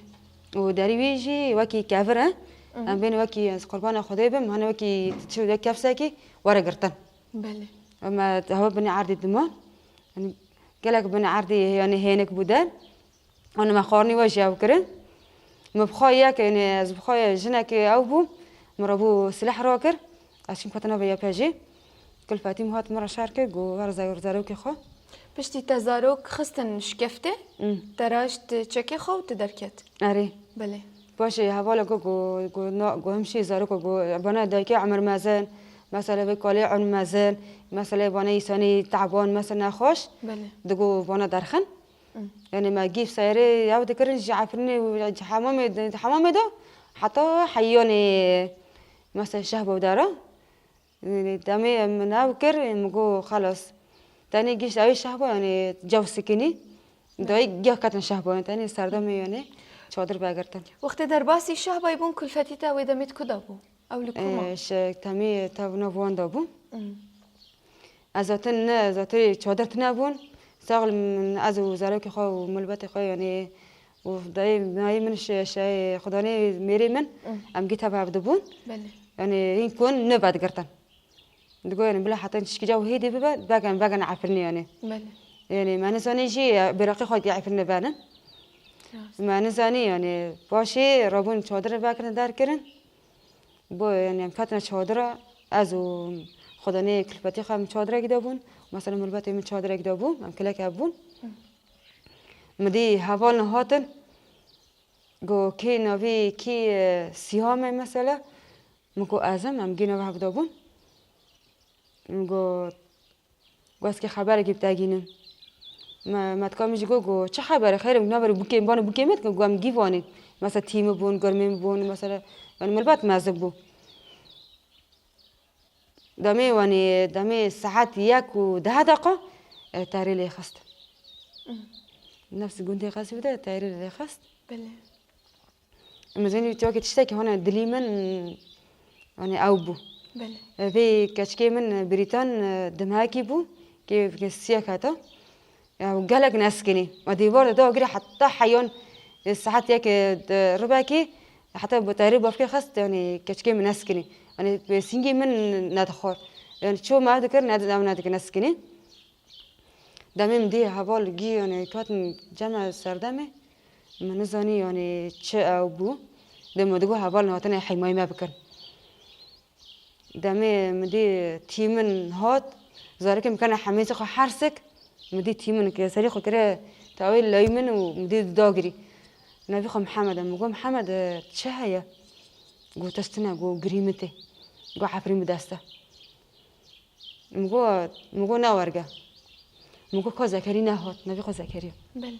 Û derî wî jî wekî kevir e. Em bên wekî ez qurbana Xwedê bim, hene wekî çi wek kefsekî were girtin. Belê. Em hewa binê erdî diman. Gelek binê erdî yani hênik bû der. Hûn me xwarnî we jî ew kirin. Min bi xwe yek, yani ez bi xwe jinekê ew bû. Min re bû silah rakir. Ez çim ketina vê Y P G. Kulfetî min hat min re şer kir, got, "Were zar-, zarokê xwe." Piştî te zarok xistin şikeftê, Hmm. te raşt çekê xwe û tu derket. Erê. Belê. Paşê hevala got, got, got, na, got, hemşî zarok got, bana dayikê Emer mezin, mesela vê kalê Emer mezin, mesela bana îsanî teban, mesela nexweş, Belê. digot bana derxin. Hmm. Yani me gîf seyre yaw dikirin ji Efrînê û ji hemamê, hemamê de heta heyyanê mesela şehba dara. Demê min ew kir, min got, "Xelas." Tenê gişt ew şehba, yani cew sikinî. Dayî geh ketin şehba, yani tenê serdemê, yani çadir vegirtin. Wextê derbasî şehbayî bûn, kulfetî te wê demê di ku de bû? Ew li ku ma? Ee, şe-, temê tev nav wan de bû. Hmm. Ez zaten ne, zaten çadir tine bûn. Sax min ez û zarokê xwe û milbetê xwe, yani û dayê, dayê min şe-, şe-, xudanê mêrê min, Hmm. em gî tev hev dibûn. Belê. Yani hîn kun ne vedigirtin. Digo yani bila heta şikîca û hêdî bibe, vegan, vegan Efrînê yani. Belê. Yani me nizanî jî bêraqê xwe dî Efrînê benin. Rast. Me nizanî yani paşê rabûn çadir vekirin derkirin. Bo yani em ketine çadira, ez û xudanê kilfetî xwe em çadirekî de bûn. Mesela milbetê min çadirekî de bû, em kilek hev bûn. Min dî heval hatin. Go kê navê kê, e, Sîham e mesela. Min got ez im, em gî nava hev de bûn. Min got, got ez kê xeberekî bi te gînim. Me, me dika min jî got, got çi xeber e, xeyr e, nava bûkê, bana bûkê me dike, got em gî vanê. Mesela tî min bûn, gurmê min bûn, mesela, yani milbet mezin bû. Demê wanê, demê saet yek û deh deqa, e, teyrê lê xist. Nefsî gundê qesî bide, teyrê lê xist. Belê. Min zî wekî tiştekî hona dilî min, yani ew bû. Belê. E, vê keçikê min, e, Brîtan, e, dimhekî bû, Kê, kê siyek heta. Ya gelek neskinî. Ma dîvar de dagirî heta heyan, e, saet yek, e, de ribekî, heta bi terî bavkê xist, yani keçikê min neskinî. Yani bi sîngê min nedixwar. Yani ço me dikir, ne, ne, nedikir neskinî. Demê min dî heval gî, yani katin cem serdemê. Min nizanî, yani çi ew bû. Dê min digot heval hatine heymayî me bikin. Demê min dî tî min hat, zarokê min kene hemêzê xwe hersik, min dî tî min ke serê xwe kire tawê lawî min û min dî dagirî. Navê xwe Mihemed e. Min got, "Mihemed, e, çi heye?" Got, "Tişt tune." Got, "Girî min tê." Got, "Efrîn bi dest e." Min got, min got, "Ne werge." Min got, "Ka Zekerî nehat?" Navê xwe Zekerî. Belê.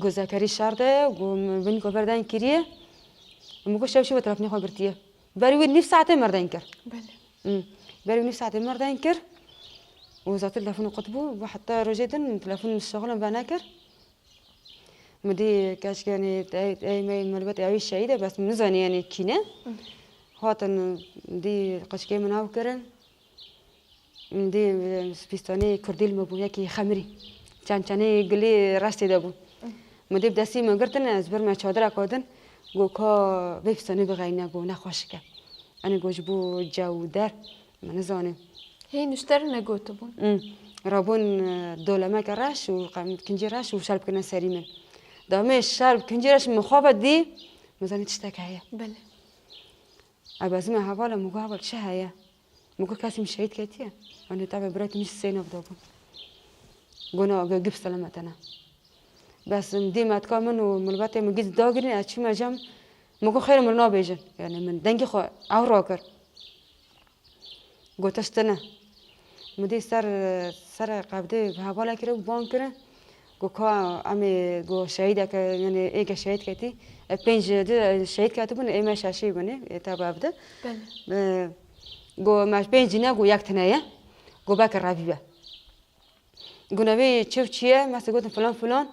Got, "Zekerî şer de ye." Got, "Min binî ku berden kiriye." Min got, "Şev şî ve telefonê xwe girtiye." Berî wî nîv saetê min re deng kir. Belê. Hmm. Berî wî nîv saetê min re deng kir. Û zaten telefonê qut bû. Got, "Heta rojê din telefon min şixulin venekir." Min dî keşke, yanî, ey, ey, me, melbet ewî şehîd e, bes min nizanî, yanî, kî ne. Hmm. Hatin dî qeçkê min ew kirin. Min dî, e, pîstanê kurdî li min bû, yekî xemirî. Çend çenê gilî restê de bû. Min dî bi destî min girtin, ez bir me çadira kodin. Got, "Ka vê pîstanê bixeyne," got, "nexweşik e." Enê got, "Ji bo cew û der, min nizane." Hê nuşter negotibûn. Hmm. Rabûn, e, dolemeke reş û qem-, kincî reş û şer bikirine serî min. Demê şer kincî reş min xwe ve dî, min zanî tiştek heye. Belê. Ebezî me heval e, min got, "Heval, çi heye?" Min got, "Kesî min şehîd ketiye." Anê tabe birayê min jî seyna bidabûn. Got, "Na, got, gip selamet e ne." Bes min dî metka min û milbetê min gît dagirîn, ez çûme cem. Min got, "Xêr, min nabêjin." Yani min dengê xwe ew rakir. Got, "Tişt tune." Min dî ser, ser qebdê hevalekî re bang kirin. Got, "Ka em ê," got, "şehîdeke, yani êke şehîd ketî. E, pênc di şehîd ketibûn, ê me şeşê bûne, ê te bi ev de." Belê. E, got, "Me pênc ne, got, yek tune ye." Got, "Beke revî be." Got, "Navê çi û çi ye?" Mesela gotin, "Filan, filan."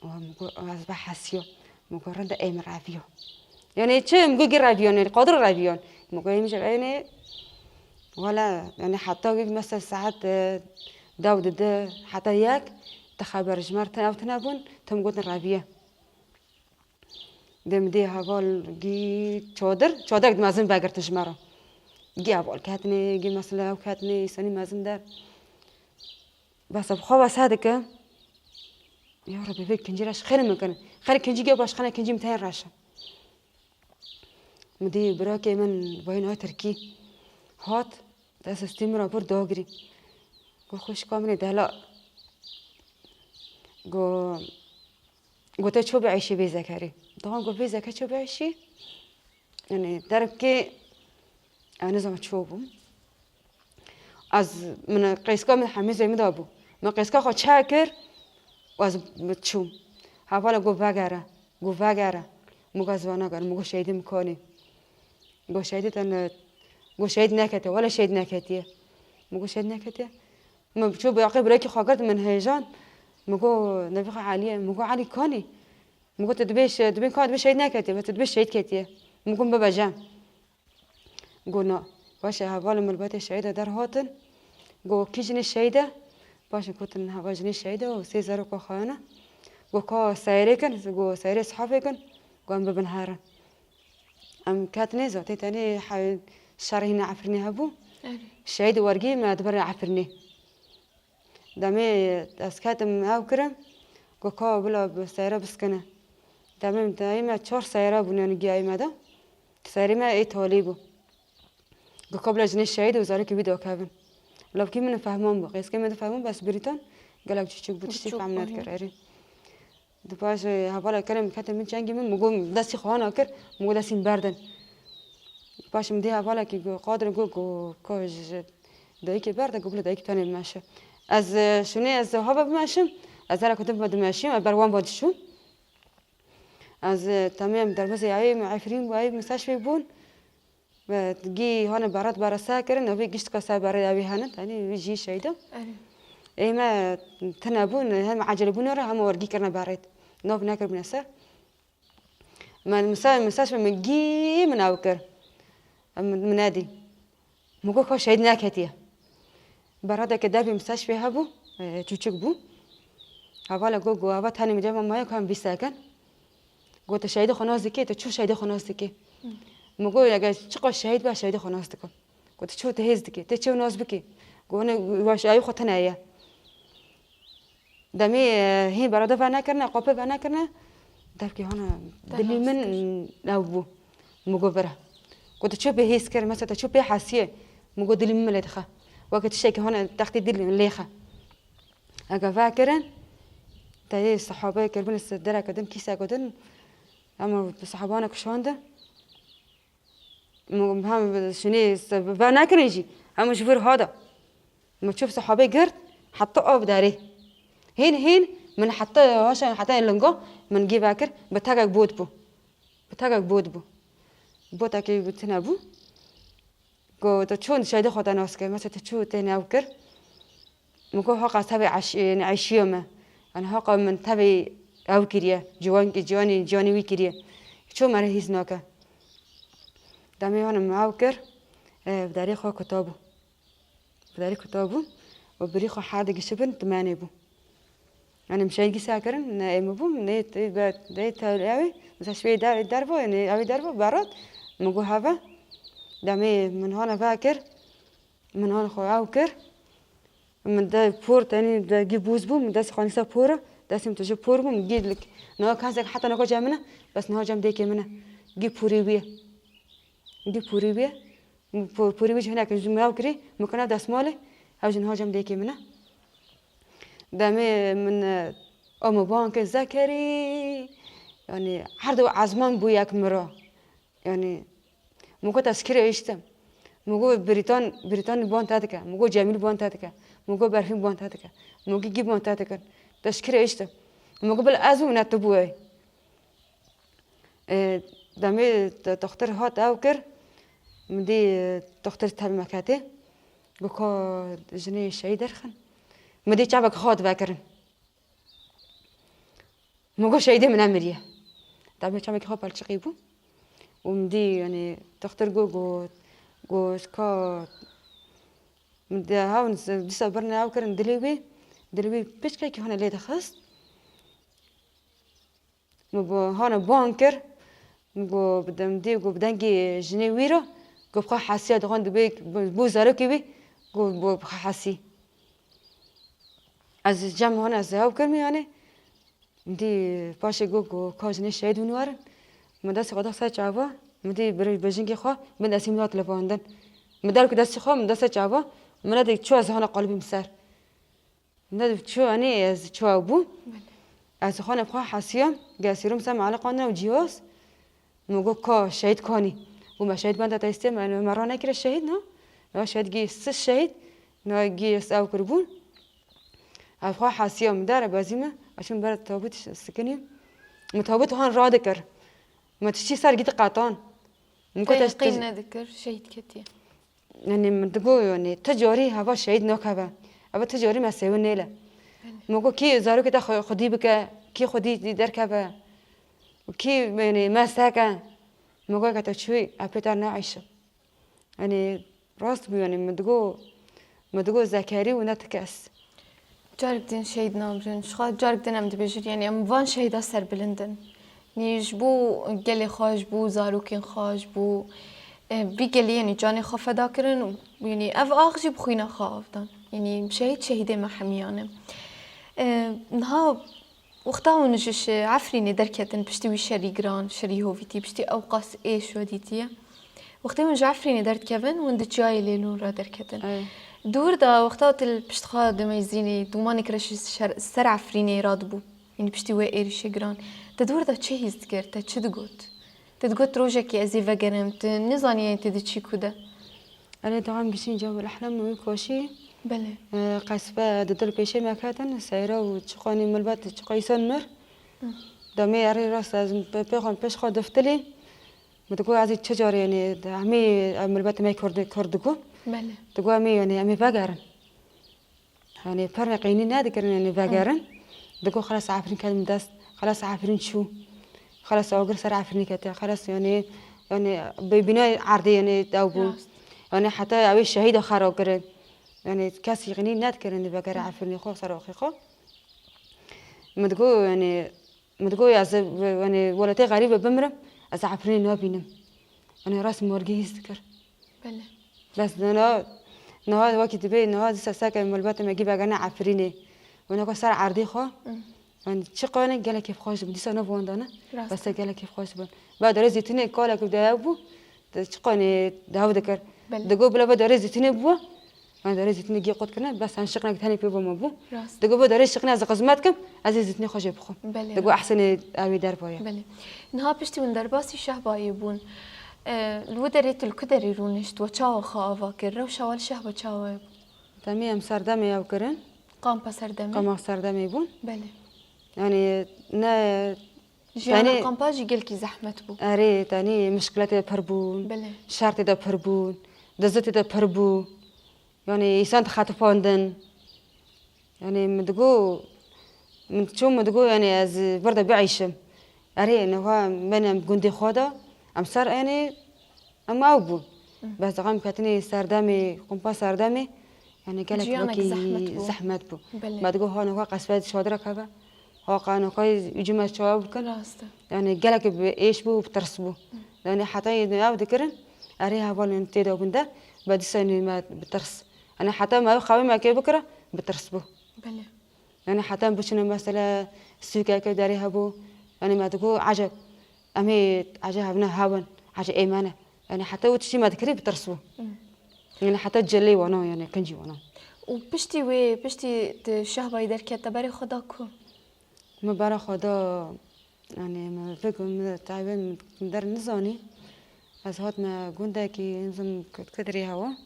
Û min got, "Ez behesiya." Min got, "Rind e, ê min reviya." Yani çi? Min got, "Gî reviyan, yani Qadir reviyan." Min got, "Ê min jî, yani, wala, yani heta gî mesela saet, e, dew dide, heta yek, ti xeber ji me re ew tune bûn, tim gotin reviye." Dem dê heval gî çadir, çadirek mezin vegirtin ji me re. Gî heval ketine, gî mesela ew ketine, îsanî mezin der. Bes bi xwe wese dike. Ya Rebbi, vê kincî reş xêrê min kirin. Xêrê kincî gê baş xene kincî min tên reş e. Min dî birakê min bayî nayê Tirkî hat, dest stî min re bir dagirî. Got, "Xwişka min ê dela." Got, Gote, "Ço bieyşî vê Zekerî?" Dixan got, "Vê Zeke ço bieyşî?" Yani derekê, ez nizam ço bûm. Ez, min qeyska min hemî zê min da bû. Min qeyska xwe çek kir û ez çûm. Hevala got, "Vegere." Got, "Vegere." Min got, "Ez vana gerim." Min got, "Şehîdê min kanî?" Got, "Şehîdê te ne-, got, şehîd nekete." Wele şehîd neketiye. Min got, "Şehîd neketiye." Min çû bi aqê birekî xwe girt, min hêjan. Min got, "Nevî xwe Elî ye." Min got, "Elî kanî?" Min got, "Tu dibê şe-, dibê ka dibê şehîd neketiye, tu dibê şehîd ketiye." Min got, "Bibe cem." Got, "Na." Paşê hevalên min li betê şehîda derhatin. Got, "Kî jinê şehîd e?" Paşê gotin, "Heva jinê şehîd e û sê zaroka xwe hene." Got, "Ka seyrê kin?" Got, "Seyrê sihafê kin." Got, "Em bibin herin." Em ketine zatê tenê he-, şerê hîna Efrînê hebû. Erê. Şehîd wergî me dibire Efrînê. Demê ez ketim ew kirim, got, "Ka bila bi seyre biskine." Demê min dayî me çar seyre bûne, yani giyayî me de. Seyre me ê talî bû. Got, "Ka bila jinê şehîd û zarokê wî dakevin." Lavkî min fehman bû. Qeyskê min difehman, bes birîtan gelek çûçik bû, tiştî Çûçik fehm bû, nedikir, ya. Erê. Di paşê hevala kerê min kete min çengê min, min got, destî xwe hana kir, min got, "Destî min berdin." Paşê min dî hevalekî got, Qadir got, got, "Ka ji, ji dayikê berde?" Got, "Bila dayikê tenê bimeşe." Ez, e, şûnê ez hava bimeşim, ez zera ku din dimeşîm, ez ber wan ve dişûm. Ez, e, temê em derbazê eyê min Efrîn bû, eyê min seşvê bûn. Ve gî hane beret berese kirin, ew ê gişt kese berê ew ê hene, tenê wî jî şehîd e. Erê. Ê me tine bûn, hem ecele bûn re, hem wergî kirine berêt. Nav nekiribûne ser. Me, misa-, mesaj min gî min ew kir. Min, min nedî. Min got, "Ka şehîd neketiye." Beradeke devê misteşfê hebû, e, çûçik bû. Hevala got, got, "Ava tenê min cema maye ku em vî sekin." Got, "Tu şehîdê xwe nas dikî, tu çû şehîdê xwe nas dikî?" Min got, "Eger çiqas şehîd be, şehîdê xwe nas dikim." Got, "Tu çû tu hêz dikî, tu çû nas bikî?" Got, "Hûn weşayî xwe tune ye." Demê, e, hîn berada venekirine, qapê venekirine, devkî hana dilî min ew bû. Min got, "Vira." Got, "Tu çû pê hêz kir, mesela tu çû pê hesiye?" Min got, "Dilî min lê dixe. Weke tiştekî hana textê dilî min lê xe." Ege vekirin, te yê sahabe kiribin, dereke din, kîseke din, em sahabane kişandin. Min hem şinê se-, venekirin jî. Em ji vir hada. Min çû sahabê girt, heta av derê. Hîn, hîn, min heta haşa, heta lingo, min gî vekir, bi tegek bot bû. Bi tegek bot bû. Botekê tune bû. Got, "Tu çû şehîdê xwe te nas kir, mesela tu çû tê ne ew kir?" Min got, "Haqa tevê eş-, eşiya me. Yani haqa min tevê ew kiriye, ciwan, ciwanî, ciwanî wî kiriye. Çû me re hîs nake." Demê hana min ew kir, e, bi derê xwe kuta bû. Bi derê kuta bû û birî xwe her digişibin dimenê bû. Yani min şehîd gî se kirin, ne ê min bû, ne ê te-, be-, ne ê te-, ew ê, mesela şivê der-, dervo, ne ew ê dervo, berat, min got, "Heve." Demê min hana vekir, min hana xwe ew kir. Min de por tenî de gî bûz bû, min dest xwe nîsa pora, destê min tije por bû, min gî lik. Niha kesek heta niha cem min e, bes niha cem dêkê min e. Gî porê wî ye. Gî porê wî ye. Min po-, porê wî jî hinek ji min ew kirî, min kena destmalê, ew jî niha cem dêkê min e. Demê min, e, o min ban kir, "Zekerî!" Yani her du ezman bû yek miro. Yani, min got, "Ez kire îştim?" Min got, "Brîtan, Brîtanî ban te dike." Min got, "Cemîl ban te dike." Min got, "Berfîn ban te dike." Min got, "Gî ban te dikin. Te ji kire îştim?" Min got, "Bila ez bûm, ne tu bûyî." E, demê te-, toxtir hat ew kir, min dî, e, toxtir tev me ketê. Got, "Ka jinê şehîd derxin." Min dî çavek hat vekirin. Min got, "Şehîdê min nemiriye." Demê çavekî xwe pelçiqî bû. Û min dî, yani, toxtir got, got, got, ka min dî hewn dîsa birine ew kirin dilê wî, dilê wî piçkekî hone lê dixist. Min bo-, hane ban kir. Min got, bi dem dî, got, bi dengê jinê wî re, got, bi xwe hesiya dixwend dibê, bû zarokê wî, got, bû bi xwe hesî. Ez cem hane ez ew kirmî, yani, Min dî paşê got ku ka jinê şehîd hûn werin. Min destê xwe da ser çava, min dî bir-, bejingê xwe bin destê min hat levandin. Min der ku destê xwe, min da ser çava, min nedî çû ez hana qalibî min ser. Min nedî çû, enê ez çû ew bû. Belê. Ez xwe ne xwe hesiyam, gesîrim ser me eleqandin ew cihaz. Min got, "Ka şehîd kanî?" Got, "Me şehîd benda te îstê, me, me ra nekire şehîd na. Me şehîd gî sis şehîd, na gî ez ew kiribûn." Ev xwe hesiya min dere bezî me, ez çûm ber tabût sikinî. Min tabût han radikir. Min tiştî ser gî diqetan. Min got, "Ez qîn nedikir, şehîd ketiye." Yani min digot, yani, ti carî heva şehîd nakeve. Eva ti carî me sêwin nêle. Min got, "Kî zarokê te xwe-, xwedî bike, kî xwedî derkeve. Kî, yani, me seke." Min got, "Ke te çûyî, ez pê te neîşim." Yani, rast bû, yani, min digot, min digot Zekerî û ne ti kes. Carek din şehîd nabin. Ji xwe carek din em dibêjin, yani, em van şehîda serbilind in. Nî ji bo gelê xwe, ji bo zarokên xwe, ji bo, e, vî gelê, yanî canê xwe feda kirin û, yanî ev ax jî bi xwîna xwe av dan. Yanî şehîd şehîdê me hemiyan e. E, niha wexta hûn ji, ji Efrînê derketin piştî wî şerî giran, şerî hovîtî, piştî ew qas êş we dîtiye. Wextê hûn ji Efrînê derdikevin, hûn di çiyayê Lêlûn re derketin. Ê. Di wir de wexta tu li pişt xwe dimeyzînî, dûmanek re ji ser, ser Efrînê radibû. Yanî piştî wê êrîşê giran. Te di wir de çi hîs dikir? Te çi digot? Te digot rojekê ez ê vegerim, tu nizaniyê tu diçî ku de. Erê, dewam gişîn Cebel Ehlem û wî koşî. Belê. E, qesbe di dil pêşê me ketin, seyre û çiqanî milbet, çiqa îsan mir. Hı. Demê erê rast ez pê, pê xwe, pêş xwe diftilî. Min digot, ez ê çi carê, yanî, hemî ev milbetê me Kurd, Kurd digot. Belê. Digot, em ê, yanî, em ê vegerin. Yanî, pernê qeynî nedikirin, yanî, vegerin. Hı. Digot, xelas Efrîn ket min dest, xelas Efrîn çû. Xelas agir ser Efrînê kete. Xelas, yanî, yanî, bi bînayê erdê, yanî, ew bû. Rast. Yanî, heta ew ê şehîda xera kirin. Yani kesî xinî nedikirin di vegere Efrînê xwe, seraxê xwe. Min digot, yani, min digot, ez, yani, welatê xerîbe bimirim, ez Efrînê nabînim. Yani, rast morgê hîs dikir. Belê. Bes niha, niha wekî dibê, niha dîsa seke malbetê me gî vegerne Efrînê. Wena ku ser erdê xwe, Hmm. yani, çi qane gelek kêfxweş dibin. Dîsa nav wandane, Rast. bes gelek kêfxweş dibin. Ba darê zeytûnê kalek bi dev bû, çi qane dev dikir. Belê. Digot bila ba darê zeytûnê bû, yani, darê zeytûnê gê qut kirine, bes em şiqnek tenê pê bû me bû. Rast. Digot ba darê şiqnê ez xizmet kim, ez ê zeytûnê xwe jê bixwim. Belê, Digot rast. ehsenê ew ê derbarê. Belê. Niha piştî hûn derbasî Şehbayê bûn, e, li wî derê tu li ku derê rûnişt, we çawa xwe ava kir? Rewşa we li Şehba çawa bû? Demê em serdemê ew kirin. Kampa serdemê? Qama serdemê bûn. Belê. Yani ne Jiyana Tenê kampa jî gelkî zehmet bû. Erê, tenê mişkiletê de pir bûn. Belê. Şertê de pir bûn. Dizitê de pir bû. Yani, îsan dixetipandin. Yani, min digo, min çû min digo, yani, ez vir de bieyşim. Erê, niha em bên em gundê xwe de, em ser, yani, em ew bûn. Hı. Bes diqam ketinê serdemê, qumpa serdemê, yani, gelek Jiyanek wekî zehmet bû. zehmet bû. Belê. Me digo, ha niha qesbet şadirek hebe. Ha qanoxay ucî me çawa bikin. Rast e. Yani, gelek bi êş bû, bi tirs bû. Hı. Yani, heta yê ew dikirin, erê hevalên tê de gund e, be dîsa nê me bi tirs. Yani, heta me ew xewê me kê bikira, bi tirs bû. Belê. Yani, heta em biçine mesela sûkeke derê hebû. Yani, me digo, eceb, em ê eceb hevne hewin, eceb ê me ne. Yani, heta û tiştî me dikirî bi tirs bû. Hı. Yani, heta celê wana, yani, kincî wana. Û piştî wê, piştî tu Şehbayê derket, te berê xwe da ku? Min bara xwe da, yani, min vê gund, min taybe min der nizanî. Ez hatime gundekî, nizim ku, ku dirê hewa.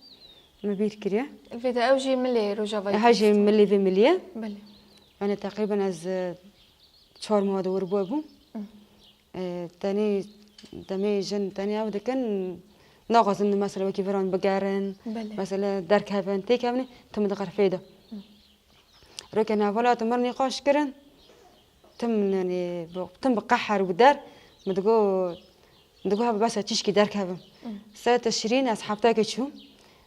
Min bîr kiriye. Vê de ew jî milê Rojavayê Eha jî Kurdistan. milê vê milî ye. Belê. Yani, teqrîben ez, e, çar meha de wir bû bûm. Hı. E, tenê, demê jin tenê ew dikin, naxwazin mesela wekî viran bigerin, Belê. mesela derkevin, têkevin, tim di xerfê de. Hı. Rokê navela tu mir nîqaş kirin, tim, yani, bi, tim bi qeher û bi der, min digo, min digo, hebe bes ez çîşkî derkevim. Hı. Ser Tişrîn ez heftekê çûm.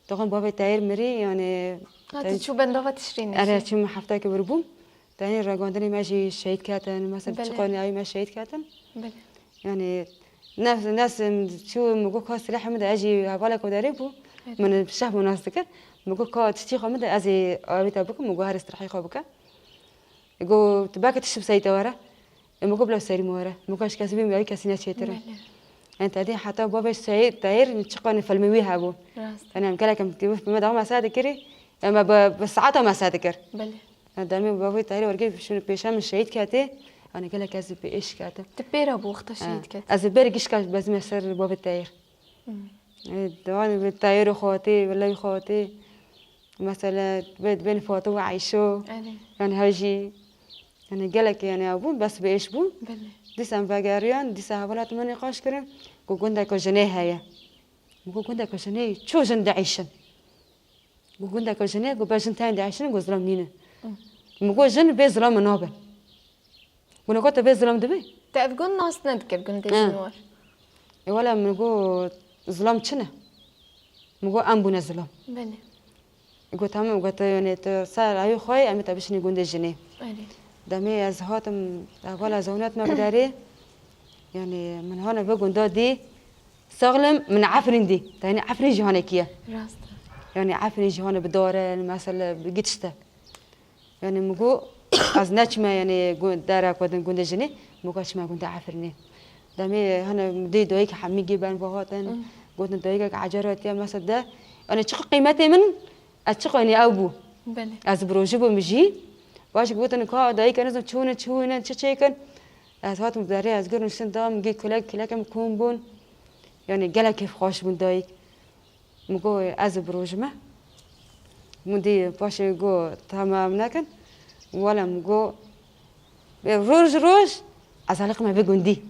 Dixwim bavê Teyir mirî, yani, Ha, tu te- çû bendava Tişrînê Erê, jî? çûm heftekê wir bûm. Tenê regandinê me jî şehîd ketin, mesela Belê. çiqanî ayî me şehîd ketin. Belê. Yani, ne, ne çû min got ka silahê min de ez jî hevalek derê bû. Evet. Min şeh min nas dikir. Min got ka tiştî xwe min de ez ê avê te bikim, min got herê strahî xwe bike. Got tu belkî tişt bi serî te were. Ê min got bila serî min were. Min got ji kesî bê min ew kesî neçêtir e. Belê. Yani, te dî heta bavê Seyîd Teyir çiqanî filmê wî hebû. Rast. Yani, em gelek em filmê dawam ese dikirî. Em bi, bi saeta me se dikir. Belê. Demê bavê Tayîrê wergê şûn pêşa min şehîd ketê. Yanî gelek ez bi êş ketim. Tu pê re bû wexta Ha. şehîd ket. Ez ê berî gişka bezime ser bavê Tayîr. Hmm. E, dewanê bi Tayîrê xotê, bi lewî xotê. Mesela, bi, bên Fato ve Eyşo. Erê. Yani hev jî. Yani gelek yani ew bû, bes bi êş bû. Belê. Dîsa em vegeriyan, dîsa hevalat min nîqaş kirin. Ku gundeka jinê heye. Min got, gundeka jinê ço jin dieyşin? Got, gundeka jinê, got, be jin tên dieyşin, got, zilam nîne. Hı. Min got, jin bê zilam min nabin. Got, got, te bê zilam dibê? Te ev gund nas nedikir, gundê Hı. jin war. E, wela min got, zilam çi ne? Min got, em bûne zilam. Belê. Got, tamam, got, yani, tu ser ayê xwe, em ê te bişinî gundê jinê. Erê. Demê ez hatim, hevala zewnet me bi derê. Yani, min hane ve gunda dî, saxlim, min Efrîn dî. Te yani Efrîn jî hane kiye. Rast e. Yani, Efrîn jî hane bi darin, mesela, bi gitişte. Yani, min got, ez neçime, yani, gu-, dera ku din gundê jinê, min got, çime gundê Efrînê. Demê hane dê dayik hemî gê ben ve hatin. Hı. Gotin, dayikek ecer hatiye, mesela, de. Yani, çiqî qîmetê min, ez çiqî, yani, ew bû. Belê. Ez bi rojî bûm jî. Baş gotin, ka dayik, ez nizim çûne, çûne, çi çêkin. Ez hatim derê, ez girim şin da, min gê kulek, kulek em kom bûn. Yani, gelek kêfxweş bûn dayik. Min got, ez ê birojime. Min dî paşê got, tamam nekin. Wele min got, bê roj roj, ez aliqime vê gundî.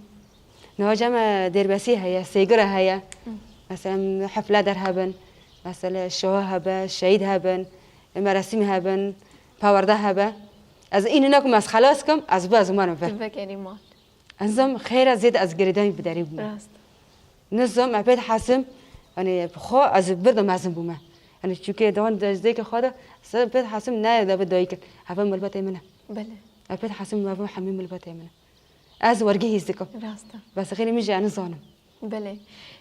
Niha cem me dêrbesî heye, sêgire heye. Hı. Mesela, em hefle der hebin. Mesela, şoha hebe, şehîd hebin, merasîm hebin, pawarda hebe. Ez înî nekum, ez xelas kim, ez bi, ez umarim vir. Tu vegerî mal. Ez zam xeyra zêde ez girêdayî bi derî bûme. Rast. Nizam, me pê dihesim, yani, bi xwe ez bir de mezin bûme. Hani çûkê dixwin di destdêkê xwe de, se pêt hesim nayê de bi dayik in. Heve malbatê min e. Belê. Ev pêt hesim heve hemî malbatê min e. Ez wergê hîs dikim. Rast e. Bes xêrê min jî ez nizanim. Belê.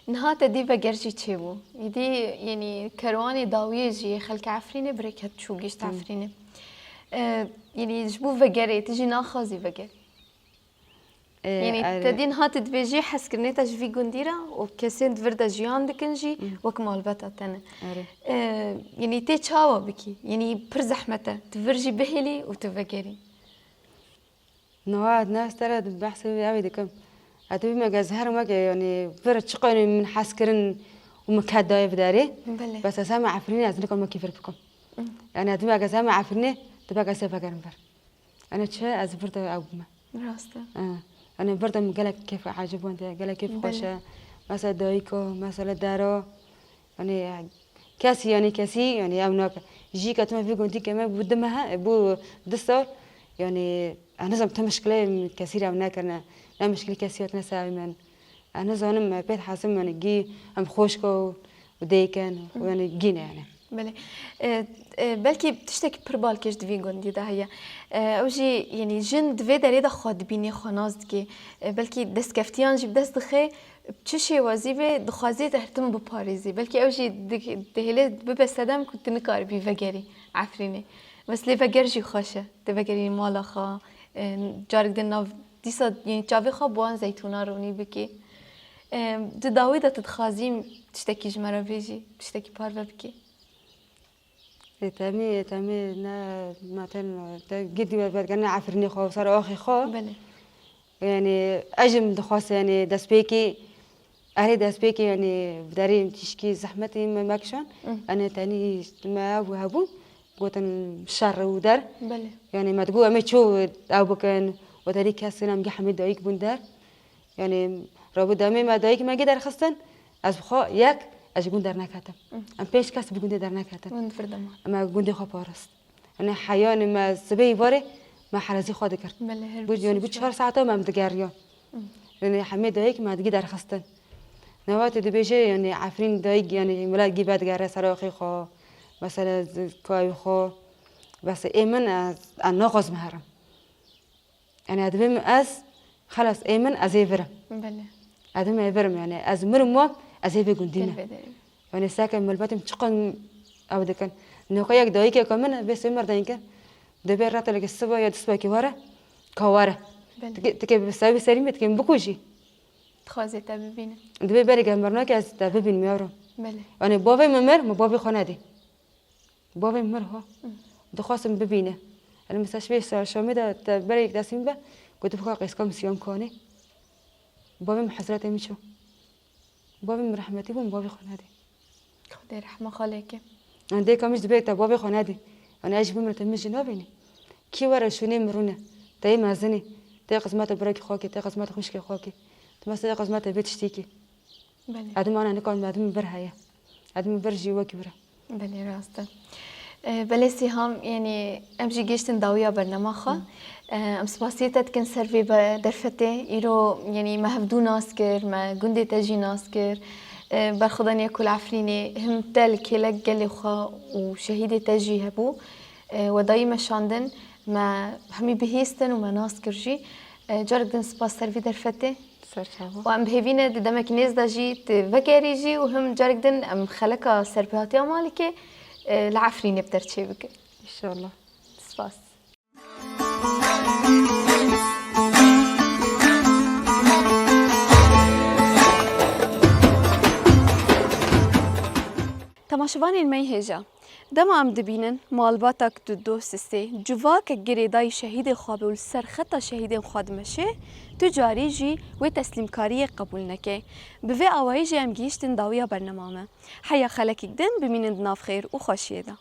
Niha te dî veger jî çêbû. Îdî, yenî, kerwanê dawiyê jî xelkê Efrînê bi rêk hat çû gihişt Efrînê. E, yenî, ji bo vegerê, tu jî naxwazî vegerî. E, Yenî, erê. Te dî niha tu dibêjî hezkirinê te ji vî gundî re û kesên di vir de jiyan dikin jî wek malbata te ne. Erê. E, yenî, tê çawa bikî? Yenî, pir zehmet e. Tu vir jî bihêlî û tu vegerî. Niha ne ez te re behsê wê ew ê dikim. Ez dibî me ez herim weke, yanî, vir çiqanî min hez kirin û min ket dayê bi derê. Belê. Bes ez hema Efrînê ez nikom wekî vir bikim. Yanî, ez dibî me ez hema Efrînê, tu bek ez ê vegerim vir. Yanî çi ez vir de ew bime. Rast e. Ha. Yanî vir de min gelek kêf ecib wende, gelek kêf Belê. Xweş e. Mesela dayika, mesela dera. Yanî kesî, yanî kesî, yanî ew nake. Jî ke tuma vî gundî ke me bû du mehe, bû du sal. Yanî ez nizam te mişkilê kesî re ew nekirine. Ne mişkilê kesî hatine ser min. Ez nizanim, me pêt hesim, yanî gî em xweşka û dêken û yanî gî ne yanî. Belê. E, e, belkî tiştekî pir balkêş di vî gundî de heye. E, ew jî, yenî, jin di vê derê de xwe dibînî, xwe nas dikê. E, belkî destkeftiyan jî bi dest dixe, bi çi şêwazî vê dixwazî te her tim biparêzî. Belkî ew jî di-, dihêle bibe sedem ku tu nikaribî vegerî Efrînê. Bes lê veger jî xweş e. Tu vegerî mala xwe, e, carek din nav dîsa, yenî, çavê xwe bi wan zeytûna ronî bikî. E, di dawî de tu dixwazî tiştekî ji me re bêjî, tiştekî parve bikî. Ê temî, ê temî ne, me tên, te gidî we vedgene Efrînê xwe, ser axê xwe. Belê. Yanî, ez jî min dixwest, yanî, destpêkê, erê destpêkê, yanî, bi derê tişkî zehmetî me mekişan. Hı. Yanî, tenî me ev hebû, gotin şer û der. Belê. Yanî, me digot, em ê çi ew bikin, û derî kes em gî hemî dayik bûn der. Yanî, rabû demê me dayikê me gî derxistin, ez bi xwe yek, ez ji gund derneketim. Hı. Em pênc kes bi gundê derneketin. Gund vir de ma. Em gundê xwe parist. Yanî, heyanê me sibê îvarê me herezî xwe dikir. Belê, her Bû, yanî, bû çar saeta me em digeriyan. Hı. Yanî, hemê dayik me digî derxistin. Newatê dibêje, yanî, Efrîn dayik, yanî, milet gî vedigere ser axê xwe, mesela, zi-, kayê xwe. Bes ê min ez, ez naxwazim herim. Yanî, ez dibêm ez, xelas, ê min, ez ê virim. Belê. Ez dibêm ê virim, yanî, ez mirim wan, ez ê vê gundî me. Belê, belê. Yanî, seke milbetim çiqan ew dikin. Noka yek dayikeke min, vê sê mir deyinke, dibê reteleke siba ya du sibekî were, ka were. Belê. Tike, tike bi sewi serî me, tike min bikujî. Dixwazê te bibîne. Dibê berê ge mirnake ez te bibînim, yaro. Belê. Yanî, bavê min mir, min bavê xwe nedî. Bavê min mir ha. Hı. Dixwastim bibîne. Yanî, mesela, şevê sa-, şamê de te berê yek destî min be, gotu bika qeyska min siyam kanê. Bavê min hezretê min çû. Bavê min rehmetî bû, min bavê xwe nedî. Xwedê rehma xalekê. Yanî, dêka min jî dibê te bavê xwe nedî. Yanî, ez jî bimire te min jî nabînî. Kî were şûnê min rûne. Te yê mezinî. Te yê xizmeta birekî xwe kê, te yê xizmeta xwişkê xwe kê. Tu mesela yê xizmeta vê tiştî kê. Belê. Edim ana nikan edim vir heye. Edim vir jî wekî vir e. Belê, rast e. E, belê Sîham, yanî em jî gihiştin dawiya bernama xwe. Hı. E, em spasiyê te dikin ser vê be-, derfetê. Îro, yanî me hevdû nas kir, me gundê te jî nas kir. E, berxwedaniya ku li Efrînê him te li kêlek gelê xwe û şehîdê te jî hebû. E, we dayî me şandin, me hemî bihîstin û me nas kir jî. E, carek din spas ser vî derfetê. Ser çava. Û em bi hêvî ne di demekî nêz de jî tu vegerî jî û him carek din em xeleka serpêhatiya Malikê, e, li Efrînê bi te re çêbikin. Înşallah. Spas. Temaşevanên me yê hêja, dema em dibînin malbatek tu doh sisê, civakek girêdayî şehîdê xwe be û li ser xeta şehîdên xwe dimeşe, tu carî jî wê teslîmkariyê qebûl neke. Bi vê awayî jî em gihîştin dawiya bernama me. Heya xelekek din bimînin di nav xêr û xweşiyê de.